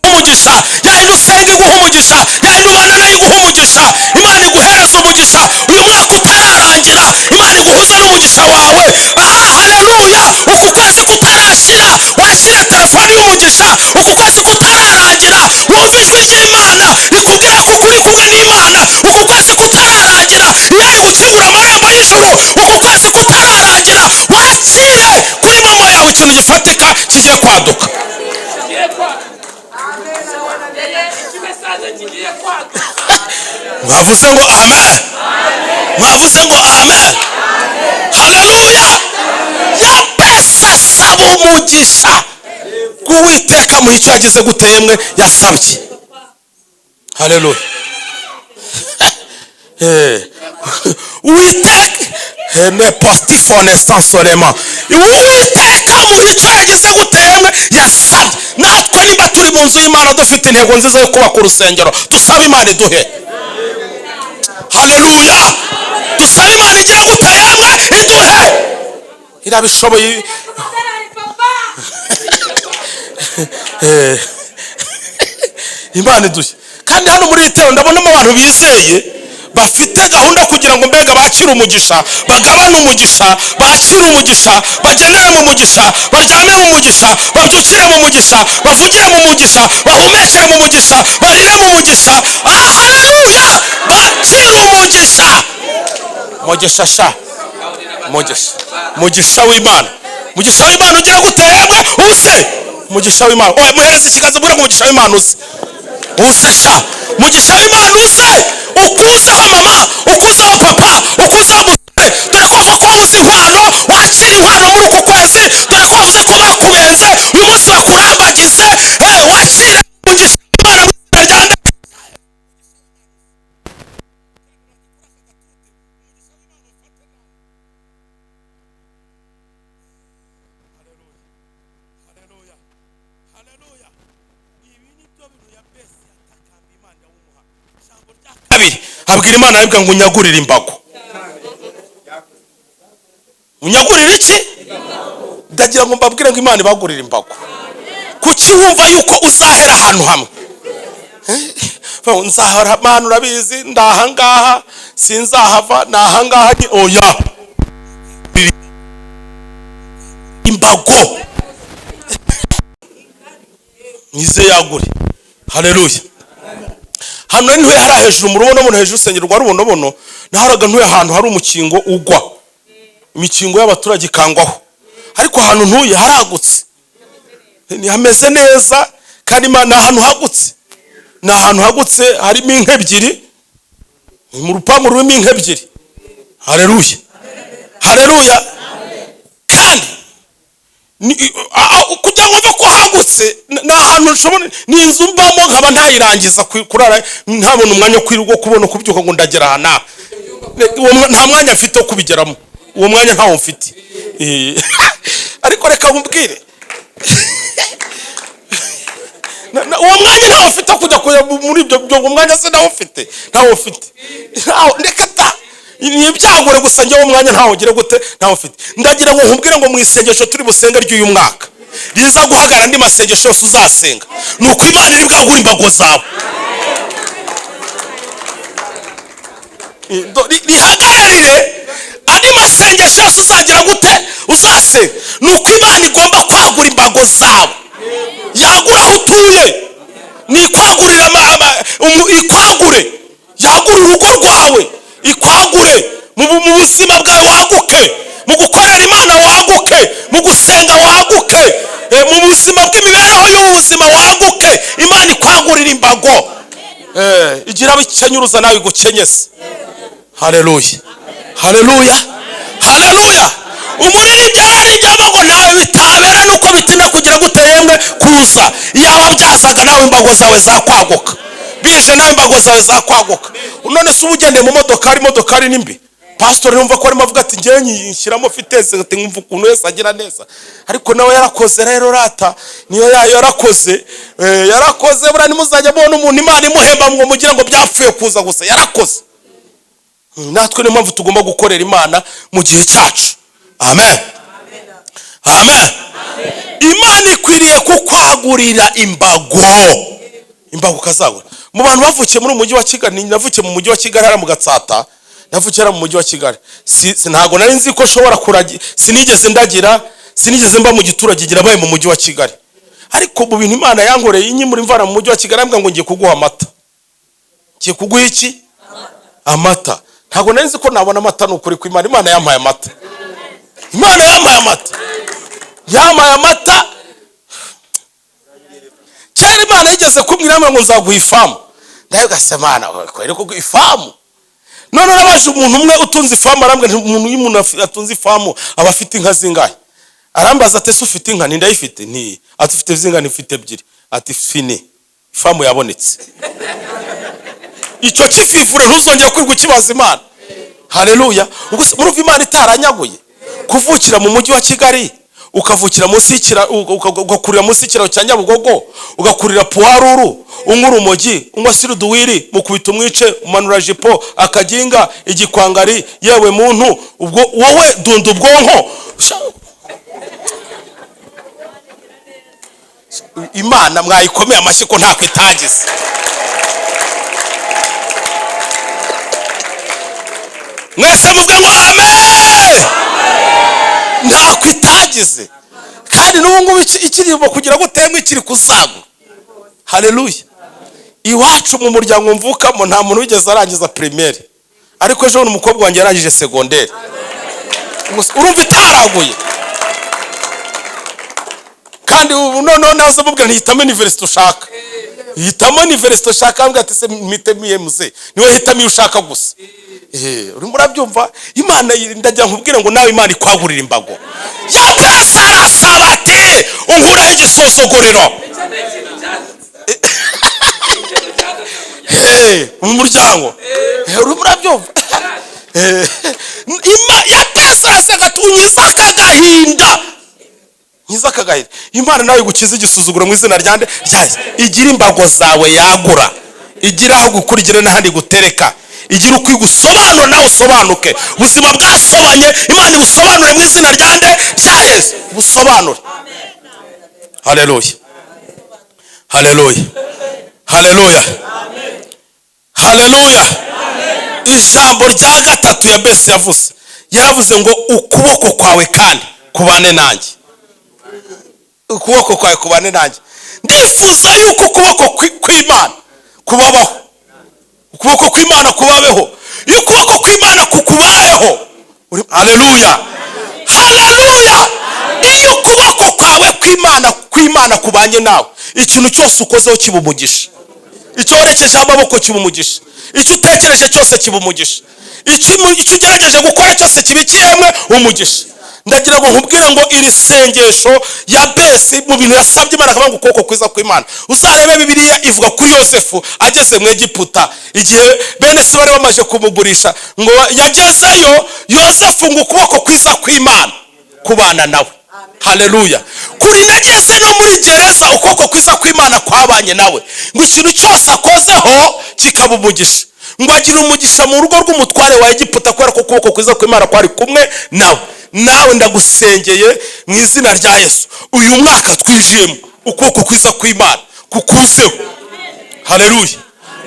A: umugisha yahindi usenga iguha umugisha, yahindi ubana nayo iguha umugisha. Imana iguhereza umugisha uyu mwaka utararangira, Imana iguhuza n'umugisha wawe. Ah, haleluya! Uku kwezi kutarashira wakire telefone y'umugisha. Uku kwezi kutararangira wumva ijwi ry'Imana rikubwira ko uri kumwe n'Imana. Uku kwezi kutararangira iyo ari gukingura amarembo y'ijuru. Uku kwezi kutararangira wakire kuri momo yawe ikintu gifatika kigiye kwaduka.
C: Kigiye kwaduka. Ikimesaje kigiye kwaduka.
A: Mwavuze ngo amen? Mwavuze ngo amen? Haleluya. Yabesi asaba umugisha Uwiteka, muha icyo yagize gute yemwe yasabye. Haleluya. Uwiteka ne postifone sansorema, Uwiteka muha icyo yagize gute yemwe yasabye. Natwe niba turi mu nzu y'Imana dufite intego nziza yo kubaka urusengero, dusaba Imana iduhe. Haleluya. Dusaba Imana igira gute yemwe? Iduhe, irabishoboye.
C: Amadolari papa.
A: Imana iduhe. Kandi hano muri iri terero ndabonamo abantu bizeye, bafite gahunda kugira ngo mbega bakire umugisha, bagabane umugisha, bakire umugisha, bagendere mu mugisha, baryame mu mugisha, babyukire mu mugisha, bavugire mu mugisha, bahumekere mu mugisha, barire mu mugisha. Ah, haleluya! Bakire umugisha, mugisha sha, mugisha, mugisha w'Imana, mugisha w'Imana ugira gute yemwe? Use mugisha w'Imana. Oya, muhereze ikiganza, mbwira ngo umugisha w'Imana uze, uze sha, mugisha w'Imana uze, ukuzeho mama, ukuzeho papa, ukuzeho musore. Dore ko bavuga ko wabuze inkwano, wakira inkwano muri uku kwezi. Dore ko bavuze ko bakubenze, uyu munsi bakurambagize. Wakire umugisha w'Imana mu izina rya nde? Kabiri abwira Imana, aribwa ngo unyagurire imbago. Unyagurire iki? Ndagira ngo mbabwire ngo Imana ibagurire imbago. Kuki wumva yuko uzahera ahantu hamwe? Nzahora, Mana urabizi, ndahangaha sinzahava, nahangaha. Oya, imbago nize yagure. Haleluya. Hano ntuye hari hejuru mu Rubonobono, hejuru urusengero rwa Rubonobono, nahoraga ntuye ahantu hari umukingo ugwa, imikingo y'abaturage ikangwaho. Ariko ahantu ntuye haragutse, hameze neza, kandi ni ahantu hagutse, ni ahantu hagutse, harimo inka ebyiri mu rupangu, rurimo inka ebyiri. Haleluya, haleluya. Kandi kugira ngo mve ko hagutse, ni ahantu nshobora, ni inzu mbamo nkaba ntayirangiza kurara, ntabona umwanya wo kwirirwa kubona kubyuka ngo ndagera aha naha. Nta mwanya mfite wo kubigeramo, uwo mwanya ntawo mfite. Ariko reka nkubwire, uwo mwanya ntawo mfite wo kujya kujya muri ibyo byo, uwo mwanya se ntawo mfite, ntawo mfite. Reka ta, ni ibyagure gusa, njyewe umwanya ntawo ngira gute? Ntawo mfite. Ndagira ngo nkubwire ngo mu isengesho turi busenge ry'uyu mwaka riza guhagarara andi masengesho yose uzasenga, ni uko Imana iri bwagure imbago zawe. Rihagararire andi masengesho yose uzagira gute? Uzasenga. Ni uko Imana igomba kwagura imbago zawe, yagura aho utuye, ni ikwagurira ikwagure, yagura urugo rwawe, ikwagure mu buzima bwawe, waguke mu gukorera Imana, waguke mu gusenga, waguke mu buzima bw'imibereho y'ubuzima, waguke. Imana ikwagurira imbago. Igira abo ikenyuruza nawe igukenyeze. Haleluya, haleluya, haleluya. Umuririmbyi araririmba ngo nawe bitabera nuko bitinda kugira gute yemwe kuza. Iyaba byazaga nawe imbago zawe zakwaguka, bije nawe imbago zawe zakwaguka. None se uba ugendeye mu modokari, imodokari ni mbi? Pasitori yumva ko arimo avuga ati ngewe nyishyiramo vitesse, ati nkumva ukuntu wese agira neza, ariko nawe yarakoze rero rata niyo yayo yarakoze. Yarakoze buriya. Ntimuzajya mubona umuntu Imana imuhemba ngo mugire ngo byapfuye kuza gusa, yarakoze. Natwe niyo mpamvu tugomba gukorera Imana mu gihe cyacu. Amen, amen. Imana ikwiriye kukwagurira imbago, imbago ukazagura. Mu bantu bavukiye muri uyu mujyi wa Kigali, navukiye mu mujyi wa Kigali hariya mu Gatsata, navukiye hariya mu mujyi wa Kigali. Si ntabwo nari nzi ko nshobora kuragira, sinigeze ndagira, sinigeze mba mu giturage, igihe nabaye mu mujyi wa Kigali. Ariko mu bintu Imana yankoreye inyimura imvana mu mujyi wa Kigali, arambwira ngo ngiye kuguha amata. Ngiye kuguha iki? Amata. Ntabwo nari nzi ko nabona amata. Ni ukuri kw'Imana, Imana yampaye amata, Imana yampaye amata, yampaye amata. Kera Imana yigeze kumbwira ngo nzaguha ifamu. Ndavuga se Mana kweri ko ifamu? None nabaje umuntu umwe utunze ifamu, arambwira nti umuntu, iyo umuntu atunze ifamu aba afite inka zingahe? Arambaza ati ese ufite inka? Nti ndayifite. Nti ati ufite zingahe? Nti mfite ebyiri. Ati fini, ifamu yabonetse. Icyo kififure ntuzongere kwirirwa ukibaza Imana. Haleluya. Ubwo se murumva Imana itaranyaguye? Kuvukira mu mujyi wa Kigali, ukavukira munsi y'ikira, ugakurira munsi y'ikiraro cya Nyabugogo, ugakurira puwaruru, unywa urumogi, unywa siruduwiri, mukubita umwice, umanura jipo, akaginga igikwangari, yewe muntu, ubwo wowe dunda ubwonko. Imana mwayikomeye amashyi ko ntako itagize. Mwese muvuge ngo amen. Ntako itagize, kandi n'ubu ngubu ikirimo kugira gutembwa, ikiri kuzagura. Haleluya. Iwacu mu muryango mvukamo nta muntu wigeze arangiza primaire, ariko ejo bundi umukobwa wanjye yarangije secondaire. Urumva itaraguye? Kandi ubu noneho naza mubwira ntihitamo university ushaka, hitamo university ushaka. Ambwira ati se mpitemo iyihe muze? Niwe hitamo iyo ushaka gusa. Urimo urabyumva? Imana ndagira nkubwire ngo nawe Imana ikwagurira imbago. Yabese arasaba ati unkuraho igisuzuguriro.
C: Icyo ni ikintu cyadutse. Ikintu cyadutse mu muryango.
A: Mu muryango. Urimo urabyumva? Yabese arasenga ati unkize aka gahinda, nkiza aka gahinda. Imana nawe igukize igisuzuguro mu izina rya nde? Rya Yesu. Igira imbago zawe yagura, igira aho gukura, igira n'ahandi gutereka, igira uko igusobanura nawe usobanuke. Ubuzima bwasobanye Imana ibusobanure mu izina rya nde? Rya Yesu. Busobanure. Haleluya, haleluya, haleluya, haleluya. Ijambo rya gatatu Yabesi yavuze, yaravuze ngo ukuboko kwawe kandi kubane nanjye. Ukuboko kwawe kubane nanjye. Ndifuza yuko ukuboko kw'Imana kubabaho, ukuboko kw'Imana kubabeho. Iyo ukuboko kw'Imana kukubayeho, haleluya, haleluya. Iyo ukuboko kwawe kw'Imana kubanye nawe, ikintu cyose ukozeho kiba umugisha. Icyo werekejeho amaboko kiba umugisha. Icyo utekereje cyose kiba umugisha. Icyo ugerageje gukora cyose kiba ikiyemwe umugisha. Ndagira ngo nkubwire ngo iri sengesho Yabesi mu bintu yasabye Imana, akavuga ngo ukuboko kwiza kw'Imana. Uzarebe Bibiliya ivuga kuri Yosefu ageze mu Egiputa, igihe bene se bari bamaze kumugurisha, ngo yagezeyo Yosefu ngo ukuboko kwiza kw'Imana kubana nawe. Haleluya. Kuri nageze no muri gereza, ukuboko kwiza kw'Imana kwabanye nawe, ngo ikintu cyose akozeho kikaba umugisha. Ngo agira umugisha mu rugo rw'umutware wa Egiputa kubera ko ukuboko kwiza kw'Imana kwari kumwe nawe. Nawe ndagusengeye mu izina rya Yesu, uyu mwaka twinjiyemo ukuboko kwiza kw'Imana kukuzeho. Haleluya.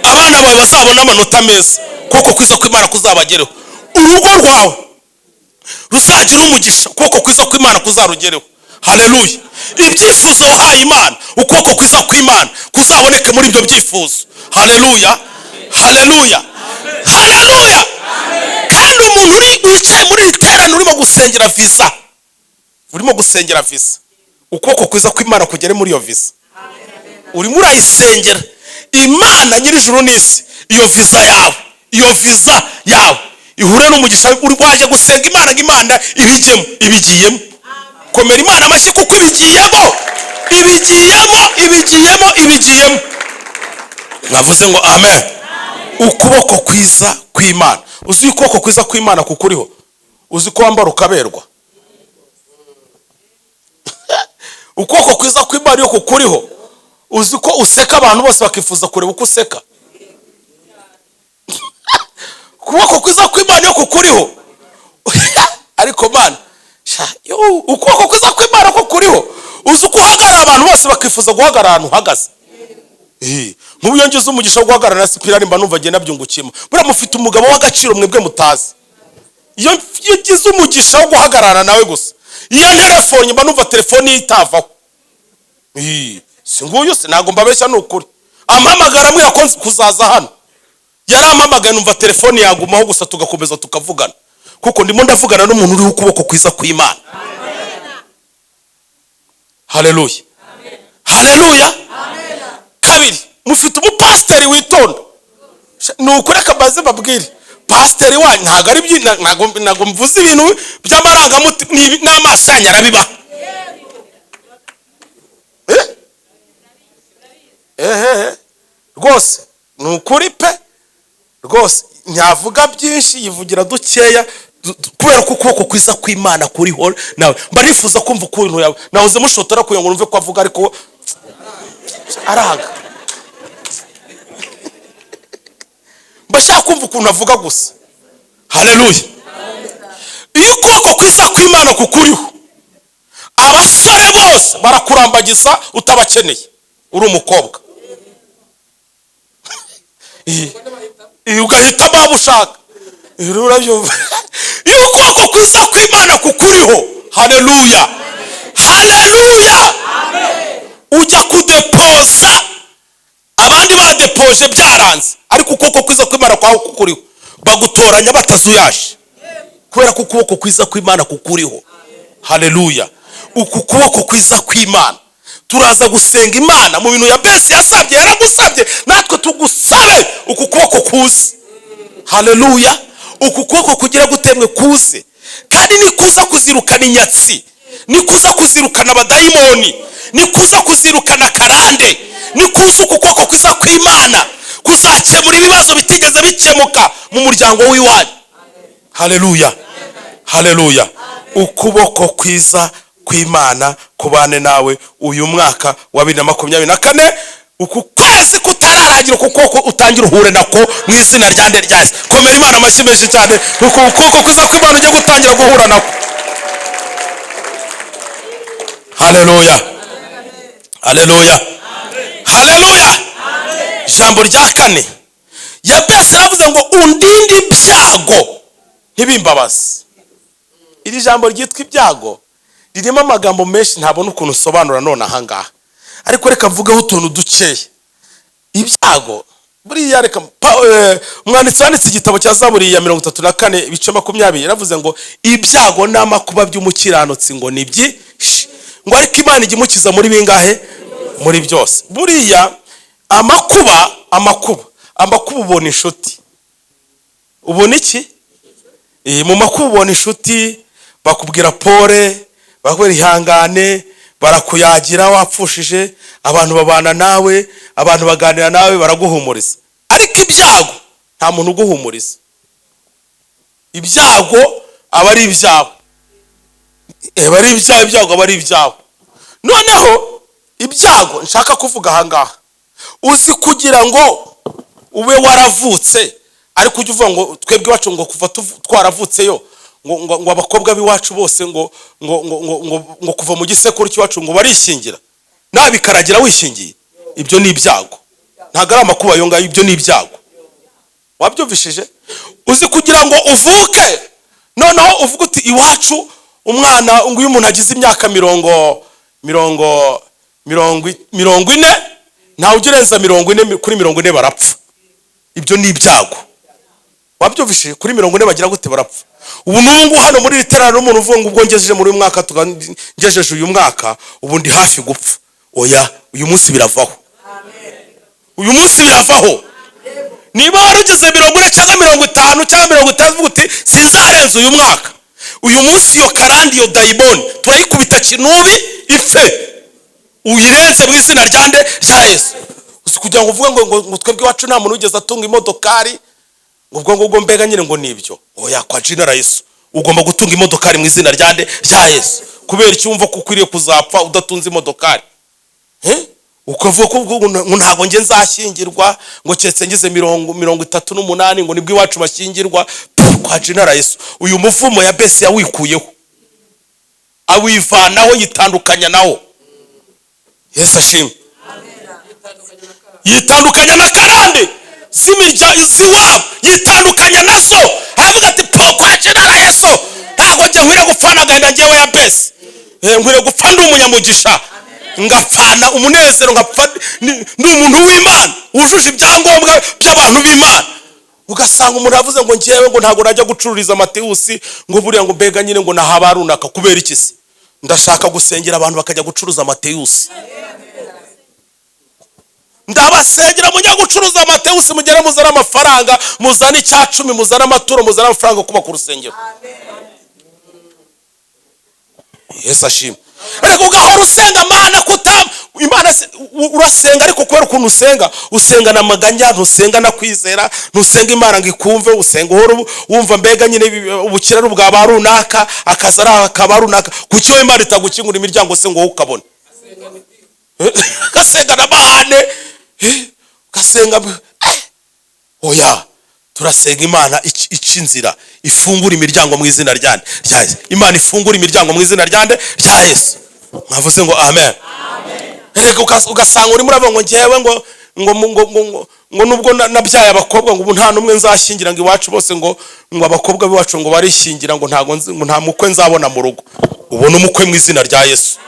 A: Abana bawe bazabona amanota meza, ukuboko kwiza kw'Imana kuzabagereho. Urugo rwawe ruzagira umugisha, ukuboko kwiza kw'Imana kuzarugereho. Haleluya. Ibyifuzo wahaye Imana, ukuboko kwiza kw'Imana kuzaboneke muri ibyo byifuzo. Haleluya, haleluya, haleluya. Kandi umuntu uri wicaye muri iri teraniro urimo gusengera visa, urimo gusengera visa, ukuboko kwiza kw'Imana kugere muri iyo visa urimo urayisengera. Imana nyir'ijuru n'isi, iyo visa yawe, iyo visa yawe Ihure n'umugisha. Uri waje gusenga Imana ngo Imana ibijyemo, ibigiyemo. Komera Imana amashyi kuko ibigiyemo, ibigiyemo, ibigiyemo, ibigiyemo. Mwavuze ngo amen. Ukuboko kwiza kw'Imana. Uzi ukuboko kwiza kw'Imana kukuriho, uzi ko wambara ukaberwa. Ukuboko kwiza kw'Imana iyo kukuriho, uzi ko useka abantu bose bakifuza kureba uko useka. Ukuboko kwiza kw'Imana iyo kukuriho, ariko Mana sha, yo, ukuboko kwiza kw'Imana kukuriho, uzi uko uhagarara abantu bose bakifuza guhagarara ahantu uhagaze. Nk'ubu iyo ngize umugisha wo guhagarara na Sipirani, mba numva ngenda nabyungukiyemo. Buriya mufite umugabo w'agaciro mwebwe mutazi. Iyo ngize umugisha wo guhagarara nawe gusa, iyo ntelefone, mba numva telefone ye itavaho. Si nguyu se? Ntabwo mbabeshya, ni ukuri. Ampamagara ambwira ko kuzaza hano, yarampamagaye, numva telefone yagumaho gusa, tugakomeza tukavugana, kuko ndimo ndavugana n'umuntu uriho ukuboko kwiza kw'Imana. Haleluya, haleluya. Kabiri, mufite umupasiteri witonda. Ni ukuri, reka mbaze mbabwire, pasiteri wanyu ntabwo ari ntabwo mvuze ibintu by'amarangamutima, n'amaso yanyu arabibaha. Eh? Ehehe, rwose ni ukuri pe. Rwose ntiyavuga byinshi, yivugira dukeya, kubera ko ukuboko kwiza kw'Imana kuriho nawe. Mba nifuza kumva ukuntu yawe nahoze mushotora kugira ngo numve ko avuga, ariko araga. Mba nshaka kumva ukuntu avuga gusa. Haleluya. Iyo ukuboko kwiza kw'Imana kukuriho, abasore bose barakurambagiza utabakeneye uri umukobwa. Ugahitamo abo ushaka. Urabyumva? Iyo ukuboko kwiza kw'Imana kukuriho, haleluya, haleluya, ujya kudepoza abandi badepoje byaranze, ariko ukuboko kwiza kw'Imana kwawe kukuriho, bagutoranya batazuyaje, kubera ko ukuboko kwiza kw'Imana kukuriho. Haleluya. Uku kuboko kwiza kw'Imana, turaza gusenga Imana mu bintu Yabesi yasabye, yaragusabye, natwe tugusabe uku kuboko kuze. Haleluya. Uku kuboko kugira gutemwe kuze, kandi ni kuza kuzirukana inyatsi, ni kuza kuzirukana abadayimoni, ni kuza kuzirukana karande, ni kuza uku kuboko kwiza kw'Imana kuzakemura ibibazo bitigeze bikemuka mu muryango w'iwanyu. Haleluya, haleluya. Ukuboko kwiza kw'Imana kubane nawe uyu mwaka wa 2024. Uku kwezi kutararangira, uku kuboko utangira uhure nako mu izina rya nde? Rya Yesu. Komera Imana amashyi menshi cyane. Uku kuboko kwiza kw'Imana ujye gutangira guhura nako. Haleluya, haleluya, haleluya. Ijambo rya kane, Yabesi yaravuze ngo undinde ibyago ntibimbabaze. Iri jambo ryitwa ibyago ririmo amagambo menshi ntabona ukuntu usobanura none ahangaha, ariko reka mvugeho utuntu dukeya. Ibyago buriya, reka umwanditsi wanditse igitabo cya Zaburi ya 34 ibice 20 yaravuze ngo ibyago n'amakuba by'umukiranutsi ngo ni byinshi, ngo ariko Imana ijya imukiza muri bingahe? Muri byose. Buriya amakuba, amakuba, amakuba, ubona inshuti. Ubona iki? Mu makuba ubona inshuti, bakubwira pole, bakubwira ihangane, barakuyagira wapfushije, abantu babana nawe, abantu baganira nawe, baraguhumuriza. Ariko ibyago nta muntu uguhumuriza. Ibyago aba ari ibyawe, aba ari ibyawe, ibyago aba ari ibyawe. Noneho ibyago nshaka kuvuga ahangaha, uzi kugira ngo ube waravutse, ariko ujya uvuga ngo twebwe iwacu ngo kuva twaravutseyo ngo abakobwa b'iwacu bose ngo kuva mu gisekuru cy'iwacu ngo barishingira, nawe bikaragira wishingiye. Ibyo ni ibyago, ntabwo ari amakuba ayo ngayo, ibyo ni ibyago. Wabyumvishije? Uzi kugira ngo uvuke, noneho uvuge uti iwacu umwana ngo iyo umuntu agize imyaka 40, ntawe ujya urenza 40, kuri 40 barapfa. Ibyo ni ibyago. Wabyumvishije? Kuri 40 bagira gute? Barapfa. Ubu n'ubu hano muri iri teraniro umuntu uvuga ngo ubwo ngejeje muri uyu mwaka, ngejeje uyu mwaka, ubu ndi hafi gupfa, oya, uyu munsi biravaho, uyu munsi biravaho. Niba wari ugeze 40 cyangwa 50 cyangwa 60, uvuga uti: "Sinzarenza uyu mwaka." Uyu munsi iyo karande, iyo dayimoni, turayikubita kinubi ipfe, uyirenze mu izina rya nde? Rya Yesu. Uzi kugira ngo uvuge ngo twebwe iwacu nta muntu wigeze atunga imodokari, ngo ubwo ngubwo mbega nyine ngo nibyo? Oya, kwa jina la Yesu ugomba gutunga imodokari mu izina rya nde? Rya Yesu. Kubera icyo wumva ko ukwiriye kuzapfa udatunze imodokari? Eh? Ukavuga ko ngo ntabwo njye nzashyingirwa, ngo keretse ngize 38, ngo nibwo iwacu bashyingirwa. Pfu, kwa jina la Yesu uyu muvumo Yabesi yawikuyeho, awivanaho, yitandukanya nawo. Yesu ashimwe. Yitandukanya na karande z'iwabo, yitandukanya nazo, aravuga ati: "Po, kwa jina la Yesu ntabwo njye nkwiriye gupfana agahinda. Njyewe Yabesi, nkwiriye gupfa ndi umunyamugisha, ngapfana umunezero, ngapfa ndi umuntu w'Imana wujuje ibyangombwa by'abantu b'Imana." Ugasanga umuntu avuze ngo: "Njyewe ngo ntabwo najya gucururiza Matewusi, ngo buriya ngo mbega nyine ngo nahaba runaka." Kubera iki se? Ndashaka gusengera abantu bakajya gucuruza Matewusi. Ndabasengera mujya gucuruza Matewusi, mugere muzane amafaranga, muzane 10%, muzane amaturo, muzane amafaranga kubaka urusengero. Yesu ashimwe. Ariko ugahora usenga Mana kuta Imana urasenga, ariko kubera ukuntu usenga, usenga na maganya, ntusenga na kwizera, ntusenga Imana ngo ikumve. Usenga uhora wumva mbega nyine ubukire ari ubwa ba runaka, akazi ari akaba runaka. Kuki wowe Imana itagukingura imiryango se ngo wowe ukabona? Ugasenga na mahane, ugasenga oya. Turasenga Imana ica inzira, ifungura imiryango mu izina ryande? Rya Yesu. Imana ifungura imiryango mu izina ryande? Rya Yesu. Mwavuze ngo amen. Erega ugasanga urimo uravuga ngo: "Ngewe ngo nubwo nabyaye abakobwa, ngo ubu nta n'umwe nzashyingira, ngo iwacu bose ngo abakobwa b'iwacu ngo barishyingira, ngo ntago ngo nta mukwe nzabona mu rugo." Ubona umukwe mu izina rya Yesu.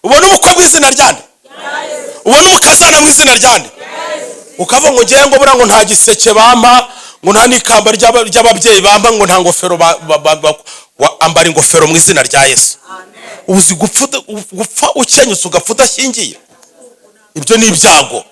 A: Ubona umukwe mu izina ryande? Ubona umukazana mu izina ryande? Ukavuga ngo: "Ngewe ngo buriya ngo nta giseke bampa, ngo nta n'ikamba ry'ababyeyi bampa, ngo nta ngofero ambara ingofero mu izina rya Yesu. Uzi gupfa ukenyutse, ugapfa udashyingiye? Ibyo ni ibyago.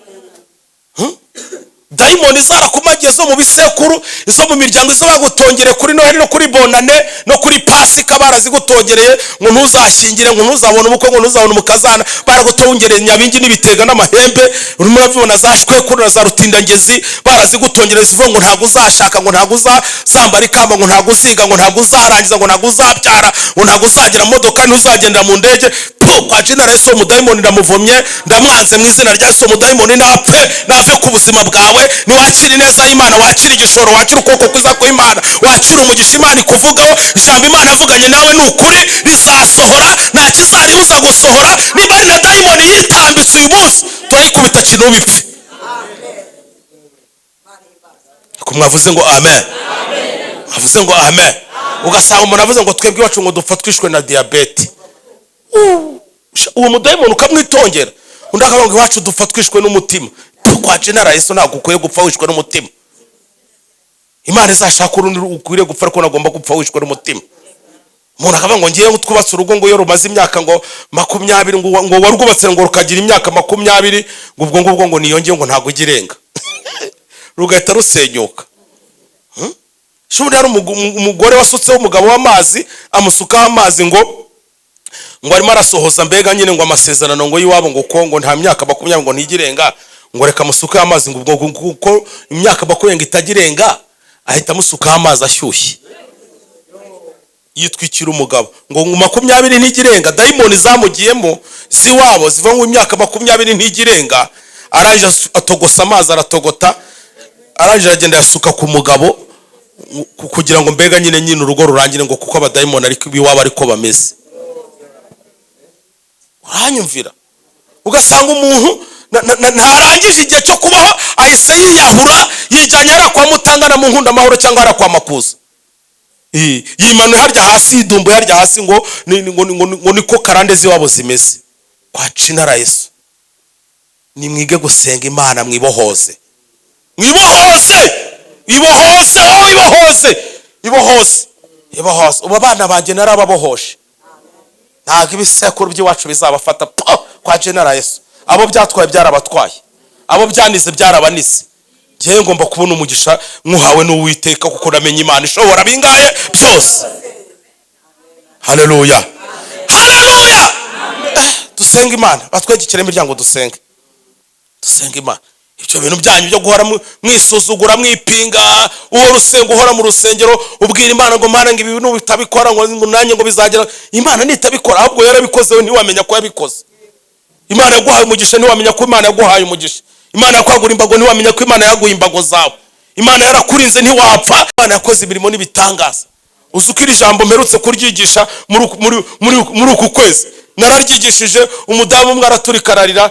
A: Dayimoni zarakumagiye zo mu bisekuru, izo mu miryango, izo bagutongere kuri Noheli no kuri Bonane no kuri Pasika. Barazigutongereye ngo ntuzashyingire, ngo ntuzabone ubukwe, ngo ntuzabone umukazana. Baragutongereye nyabingi n'ibitega n'amahembe, urimo urabibona, za shwekuru na za rutindangezi. Barazigutongereye zivuga ngo ntabwo uzashaka, ngo ntabwo uzambara ikamba, ngo ntabwo uziga, ngo ntabwo uzarangiza, ngo ntabwo uzabyara, ngo ntabwo uzagira modoka, ntuzagendera mu ndege. Po, kwa jina la Yesu umudayimoni ndamuvomye, ndamwanze mu izina rya Yesu. Umudayimoni napfe, nave ku buzima bwawe. Niwakira ineza y'Imana, wakira igishoro, wakira ukuboko kwiza kw'Imana, wakira umugisha Imana ikuvugaho. Ijambo Imana yavuganye nawe ni ukuri, rizasohora, nta kizaribuza gusohora. Niba ari na dayimoni yitambitse, uyu munsi turayikubita kinubi ipfe. Ko mwavuze ngo amen? Mwavuze ngo amen? Ugasanga umuntu avuze ngo: "Twebwe iwacu ngo dupfa twishwe na diyabete." Uwo mudayimoni ukamwitongera. Undi akavuga ngo: "Iwacu dupfa twishwe n'umutima." Kwa jina la Yesu ntabwo ukwiye gupfa wishwe n'umutima. Imana izashaka urundi ukwiriye gupfa, ariko nagomba gupfa wishwe n'umutima. Umuntu akavuga ngo: "Ngewe twubatse urugo, ngo iyo rumaze imyaka ngo 20, ngo warwubatse ngo rukagira imyaka 20, ngo ubwo ngubwo ngo niyongeye, ngo ntabwo ujya irenga," rugahita rusenyuka. Shobora hari umugore wasutseho umugabo w'amazi, amusukaho amazi, ngo arimo arasohoza mbega nyine ngo amasezerano ngo y'iwabo, ngo ko ngo nta myaka 20 ngo ntigirenga, ngo reka amusukeho amazi, ngo ubwo kuko imyaka 20 ngo itagirenga. Ahita amusukaho amazi ashyushye, yitwikira umugabo, ngo 20 ntigirenga. Dayimoni zamugiyemo z'iwabo ziva ngo imyaka 20 ntigirenga. Arangije atogosa amazi, aratogota, arangije aragenda yasuka ku mugabo kugira ngo mbega nyine urugo rurangire, ngo kuko abadayimoni ariko iwabo ariko bameze. Uranyumvira? Ugasanga umuntu ntarangije igihe cyo kubaho, ahise yiyahura, yijyanye hariya kwa Mutangana mu Nkunda Amahoro cyangwa hariya kwa Makuza. Yimanuye harya hasi, yidumbuye harya hasi, ngo niko karande z'iwabo zimeze. Kwa jina la Yesu nimwige gusenga Imana, mwibohoze, mwibohoze, ibohoze wowe, ibohoze, ibohoze, ibohoze. Ubu abana banjye narababohoshe, ntabwo ibisekuru by'iwacu bizabafata. Po, kwa jina la Yesu abo byatwaye byarabatwaye. Abo byanize byarabanise. Ngewe ngomba kubona umugisha nkuhawe n'Uwiteka, kuko namenye Imana ishobora bingahe byose. Haleluya, haleluya. Dusenge Imana, batwegekere imiryango, dusenge, dusenge Imana. Ibyo bintu byanyu byo guhora mwisuzugura, mwipinga, uhora usenga, uhora mu rusengero ubwira Imana ngo: "Mana, ngo ibi bintu bitabikora, ngo nanjye ngo bizagera." Imana nitabikora, ahubwo yarabikoze, we ntiwamenya ko yabikoze. Imana yaguhaye umugisha, ntiwamenya ko Imana yaguhaye umugisha. Imana yakwagura imbago, ntiwamenya ko Imana yaguye imbago zawe. Imana yarakurinze, ntiwapfa. Imana yakoze imirimo n'ibitangaza. Uzi uko iri jambo mperutse kuryigisha muri uku kwezi? Nararyigishije, umudamu umwe araturika ararira,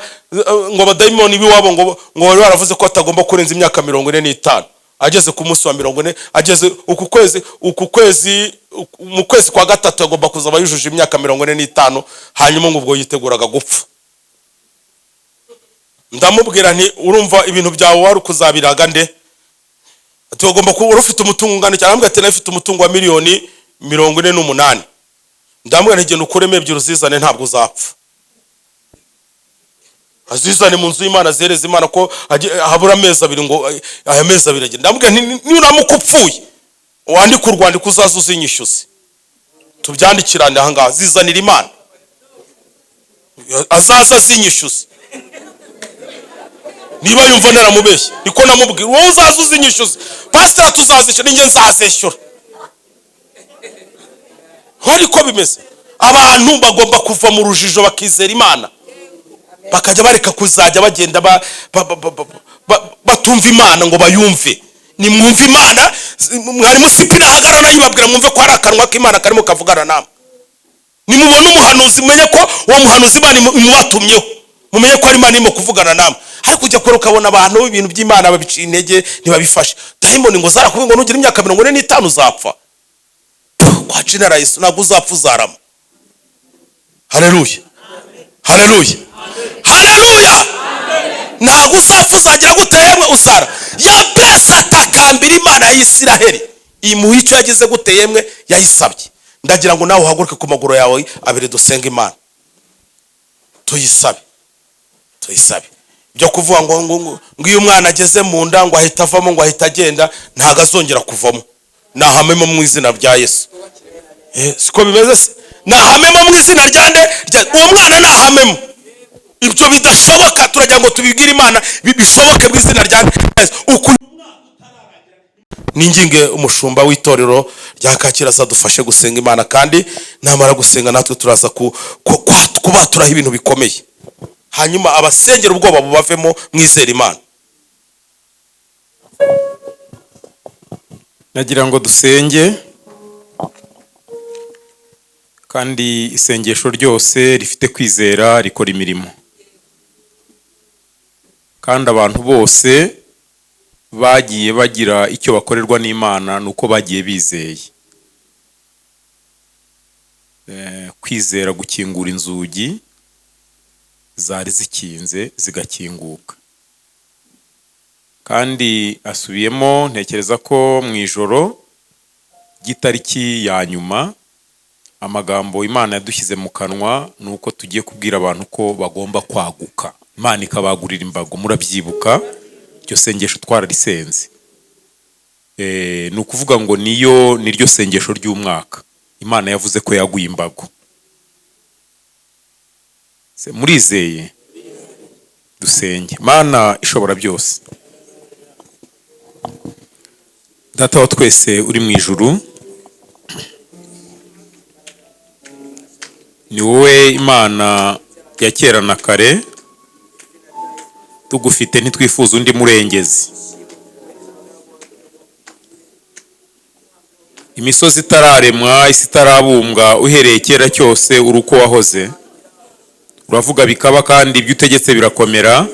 A: ngo abadayimoni b'iwabo ngo bari baravuze ko atagomba kurenza imyaka 45. Ageze ku munsi wa 40, ageze uku kwezi, mu kwezi kwa gatatu agomba kuzaba yujuje imyaka 45. Hanyuma ngo ubwo yiteguraga gupfa. Ndamubwira nti: "Urumva ibintu byawe wari kuzabiraga nde?" Ati: "Ugomba kuba uri ufite umutungo ungana cyane." Arambwira ati: "Nari umutungo wa miliyoni 48." Ndamubwira nti: "Genda ukuremo ebyiri uzizane, ntabwo uzapfa." Azizane mu nzu y'Imana, azihereza Imana, ko habura amezi 2 ngo aya mezi 2 agende. Ndamubwira nti: "Nuramuka upfuye, wandike urwandiko, uzaze uzinyishyuze, tubyandikirane aha ngaha." Zizanira Imana, azaza azinyishyuze. Niba yumva naramubeshye, niko namubwira: "Wowe uzaza uzinyishyuze." "Pasiteri, tuzazishyura." "Ninjye nzazishyura." Ariko bimeze, abantu bagomba kuva mu rujijo, bakizera Imana, bakajya bareka kuzajya bagenda batumva Imana ngo bayumve. Nimwumve Imana. Mwarimu Sipi nahagarara yibabwira, mwumve ko hari akanwa k'Imana karimo kavugana namwe. Nimubona umuhanuzi, mumenye ko uwo muhanuzi Imana imubatumyeho, mumenye ko ari Imana irimo kuvugana namwe. Ariko ujya kure ukabona abantu ibintu by'Imana babiciye intege, ntibabifashe. Dayimoni ngo zarakubwiye ngo nugira imyaka 45 uzapfa. Kwa jina la Yesu, ntabwo uzapfa, uzarama. Haleluya, haleluya, haleluya. Ntabwo uzapfa, uzagira gute yemwe? Uzara. Yabesi atakambira Imana ya Isiraheli, imuha icyo yagize gute yemwe? Yayisabye. Ndagira ngo nawe uhaguruke ku maguru yawe abiri, dusenge Imana, tuyisabe, tuyisabe. Ibyo kuvuga ngo iyo umwana ageze mu nda ngo ahita avamo, ngo ahita agenda, ntabwo azongera kuvamo. Nahamemo mu izina rya Yesu. Siko bimeze se? Nahamemo mu izina rya nde? Uwo mwana nahamemo. Ibyo bidashoboka, turagira ngo tubibwire Imana, bishoboke mu izina rya Yesu. Uku ninginge umushumba w'itorero rya Kacyiru azadufashe gusenga Imana, kandi namara gusenga natwe turaza kubaturaho ibintu bikomeye, hanyuma abasengera ubwoba bubavemo, mwizere Imana.
D: Nagira ngo dusenge, kandi isengesho ryose rifite kwizera rikora imirimo. Kandi abantu bose bagiye bagira icyo bakorerwa n'Imana ni uko bagiye bizeye. Kwizera gukingura inzugi zari zikinze zigakinguka. Kandi asubiyemo, ntekereza ko mu ijoro ry'itariki ya nyuma, amagambo Imana yadushyize mu kanwa ni uko tugiye kubwira abantu ko bagomba kwaguka, Imana ikabagurira imbago. Murabyibuka, iryo sengesho twararisenze. Ni ukuvuga ngo niyo niryo sengesho ry'umwaka. Imana yavuze ko yaguye imbago. Murizeye? Dusenge. Mana ishobora byose, Data wa twese uri mu ijuru, ni wowe Imana ya kera na kare, tugufite ntitwifuza undi murengezi. Imisozi itararemwa, isi itarabumbwa, uhereye kera cyose uri uko wahoze. Uravuga bikaba, kandi ibyo utegetse birakomera.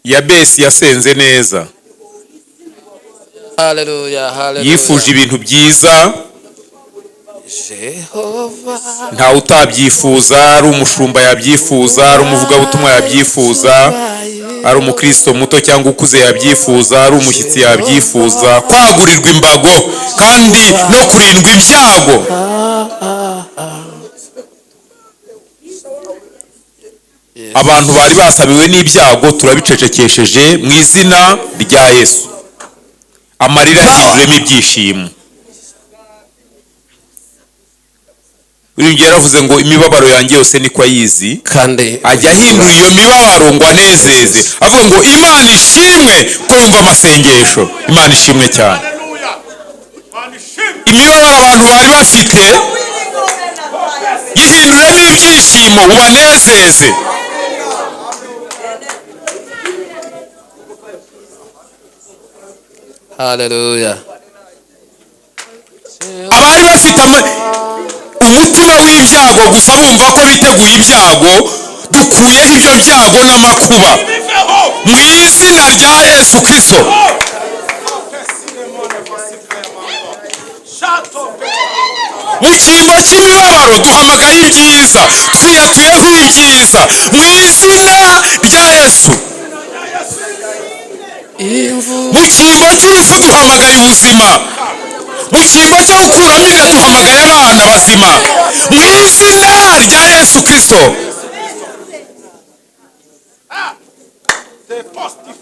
D: Yabesi yasenze neza.
C: Haleluya, haleluya.
D: Yifuje ibintu byiza.
C: Jehova.
D: Ntawe utabyifuza. Ari umushumba yabyifuza, ari umuvugabutumwa yabyifuza, ari umukristo muto cyangwa ukuze yabyifuza, ari umushyitsi yabyifuza, kwagurirwa imbago kandi no kurindwa ibyago. Abantu bari basabiwe n'ibyago turabicecekesheje mu izina rya Yesu. Amarira yahinduremo ibyishimo. Uyu yaravuze ngo imibabaro yanjye yose niko ayizi,
C: kandi
D: ajya ahindura iyo mibabaro ngo anezeze, avuga ngo Imana ishimwe ko yumva amasengesho. Imana ishimwe cyane. Imibabaro abantu bari bafite yihinduremo ibyishimo, ubanezeze.
C: Haleluya.
D: Abari bafite umutima w'ibyago gusa bumva ko biteguye ibyago, dukuyeho ibyo byago n'amakuba mu izina rya Yesu Kristo. Mu cyimbo cy'imibabaro duhamagaye ibyiza, twiyatuyeho ibyiza mu izina rya Yesu. Mu cyimbo cy'urupfu duhamagaye ubuzima, mu cyimbo cyo gukuramo inda duhamagaye abana bazima mu izina rya Yesu Kristo.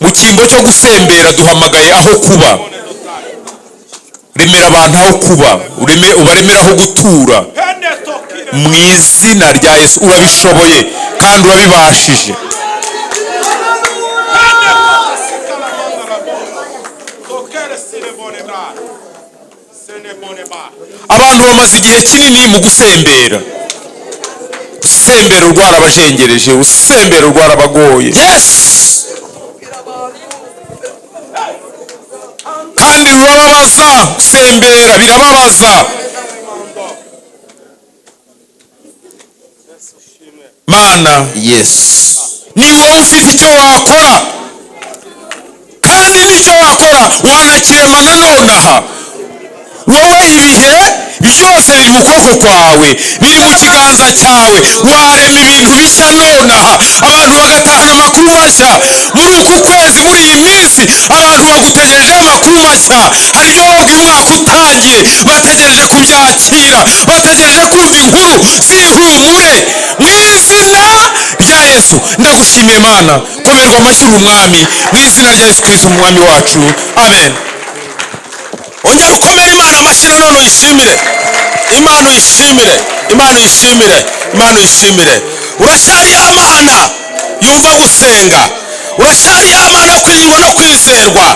D: Mu cyimbo cyo gusembera duhamagaye aho kuba. Remera abantu aho kuba, ubaremera aho gutura mu izina rya Yesu. Urabishoboye kandi urabibashije. Abantu bamaze igihe kinini mu gusembera. Usembera urwara abajengereje, usembera urwara abagoye.
A: Yes.
D: Kandi rurababaza, gusembera birababaza. Mana,
C: Yes.
D: ni wowe ufite icyo wakora, kandi n'icyo wakora wanakirema nonaha. Wowe ibihe byose biri mu kuboko kwawe, biri mu kiganza cyawe. Warema ibintu bishya nonaha, abantu bagatahana amakuru mashya. Muri uku kwezi, muri iyi minsi, abantu bagutegerejeho amakuru mashya. Hari ibyo babwiye umwaka utangiye, bategereje kubyakira, bategereje kumva inkuru z'ihumure mu izina rya Yesu. Ndagushimiye Mana, komerwa amashyi umwami mu izina rya Yesu Kristo umwami wacu, amen.
A: Ongera ukomere Imana amashyi nanone uyishimire. Imana uyishimire, Imana uyishimire, Imana uyishimire. Uracyari ya Mana yumva gusenga, uracyari ya Mana yo kwiringwa no kwizerwa.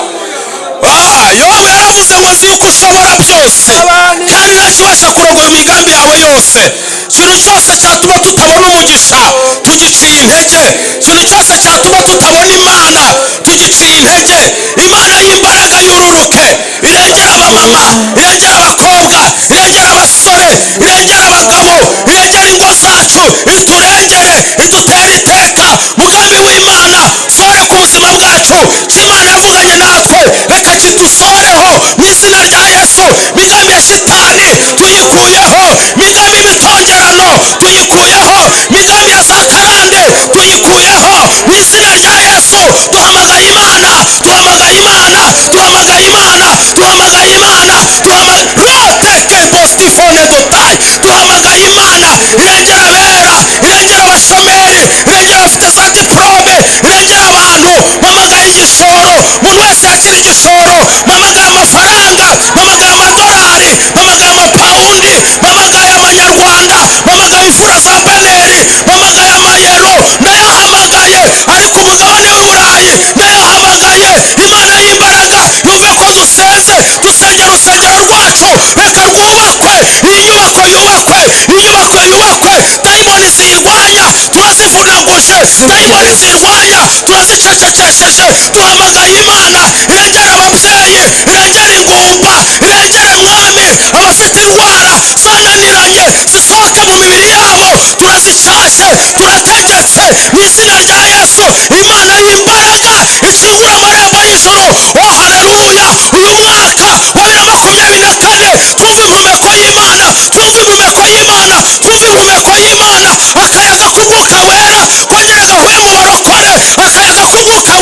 A: Yobu yaravuze ngo nzi yuko ushobora byose, kandi ntakibasha kurogoya imigambi yawe yose. Ikintu cyose cyatuma tutabona umugisha tugiciye intege, ikintu cyose cyatuma tutabona Imana tugiciye intege. Imana y'imbaraga yururuke, irengera abamama, irengera abakobwa, irengera abasore, irengera abagabo, irengera ingo zacu, iturengere, idutere iteka. Mugambi w'Imana sore ku buzima bwacu, icyo Imana yavuganye natwe reka kidusoreho mu izina rya Yesu. Migambi ya shitani tuyikuyeho, migambi y'ibitongerano tuyikuyeho, migambi ya za karande tuyikuyeho mu izina rya Yesu. Duhamagaye Imana, duhamagaye Imana, duhamagaye Imana, duhamagaye Imana, duhamagaye postifone dotayi, duhamagaye Imana irengera abera, irengera abashomeri, irengera abafite za diporome, irengera abantu. Mpamagaye igishoro, umuntu wese yakira igishoro. Mpamagaye amafaranga, mpamagaye amadolari, mpamagaye amapawundi, mpamagaye amanyarwanda, mpamagaye imfura za beneri, mpamagaye amayero, ndayahamagaye ari ku mugabane w'Uburayi, ndayahamagaye. Imana y'imbaraga yumve ko dusenze, dusengera urusengero rwacu, reka rwubakwe, iyi nyubako yubakwe, iyi nyubako yubakwe. Dayimoni ziyirwanya turazivunaguje, dayimoni ziyirwanya turazicecekesheje. Duhamagaye Imana irengera ababyeyi, irengera ingumba, irengera mwami abafite indwara zananiranye zisohoke mu mibiri yabo, turazishyashye, turategetse mu izina rya Yesu. Imana y'imbaraga ikingura amarembo y'ijuru. Oh haleluya! Uyu mwaka wa 2024 twumve impumeko y'Imana, twumve impumeko y'Imana, twumve impumeko y'Imana. Akayaga k'umwuka wera kongera gahuye mu barokore, akayaga k'umwuka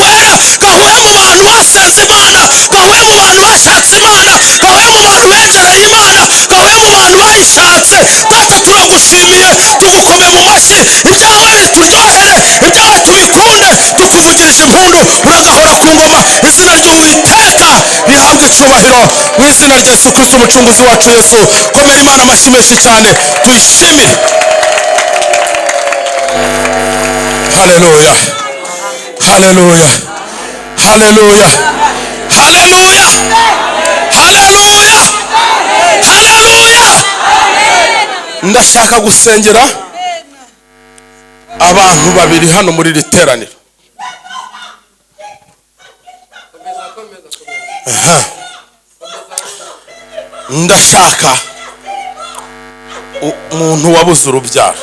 A: wera gahuye mu bantu basenze Imana, gahuye mu bantu bashatse Imana, gahuye mu bantu begereye Imana, gahuye mu bantu bayishatse. Data turagushimiye, tugukomeye mu mashyi, ibyawe Icyubahiro mu izina rya Yesu Kristo umucunguzi wacu Yesu. Komera Imana amashyi menshi cyane, tuyishimire. Haleluya, haleluya, haleluya, haleluya, haleluya, haleluya. Ndashaka gusengera abantu babiri hano muri iri teraniro. Ndashaka umuntu wabuze urubyaro.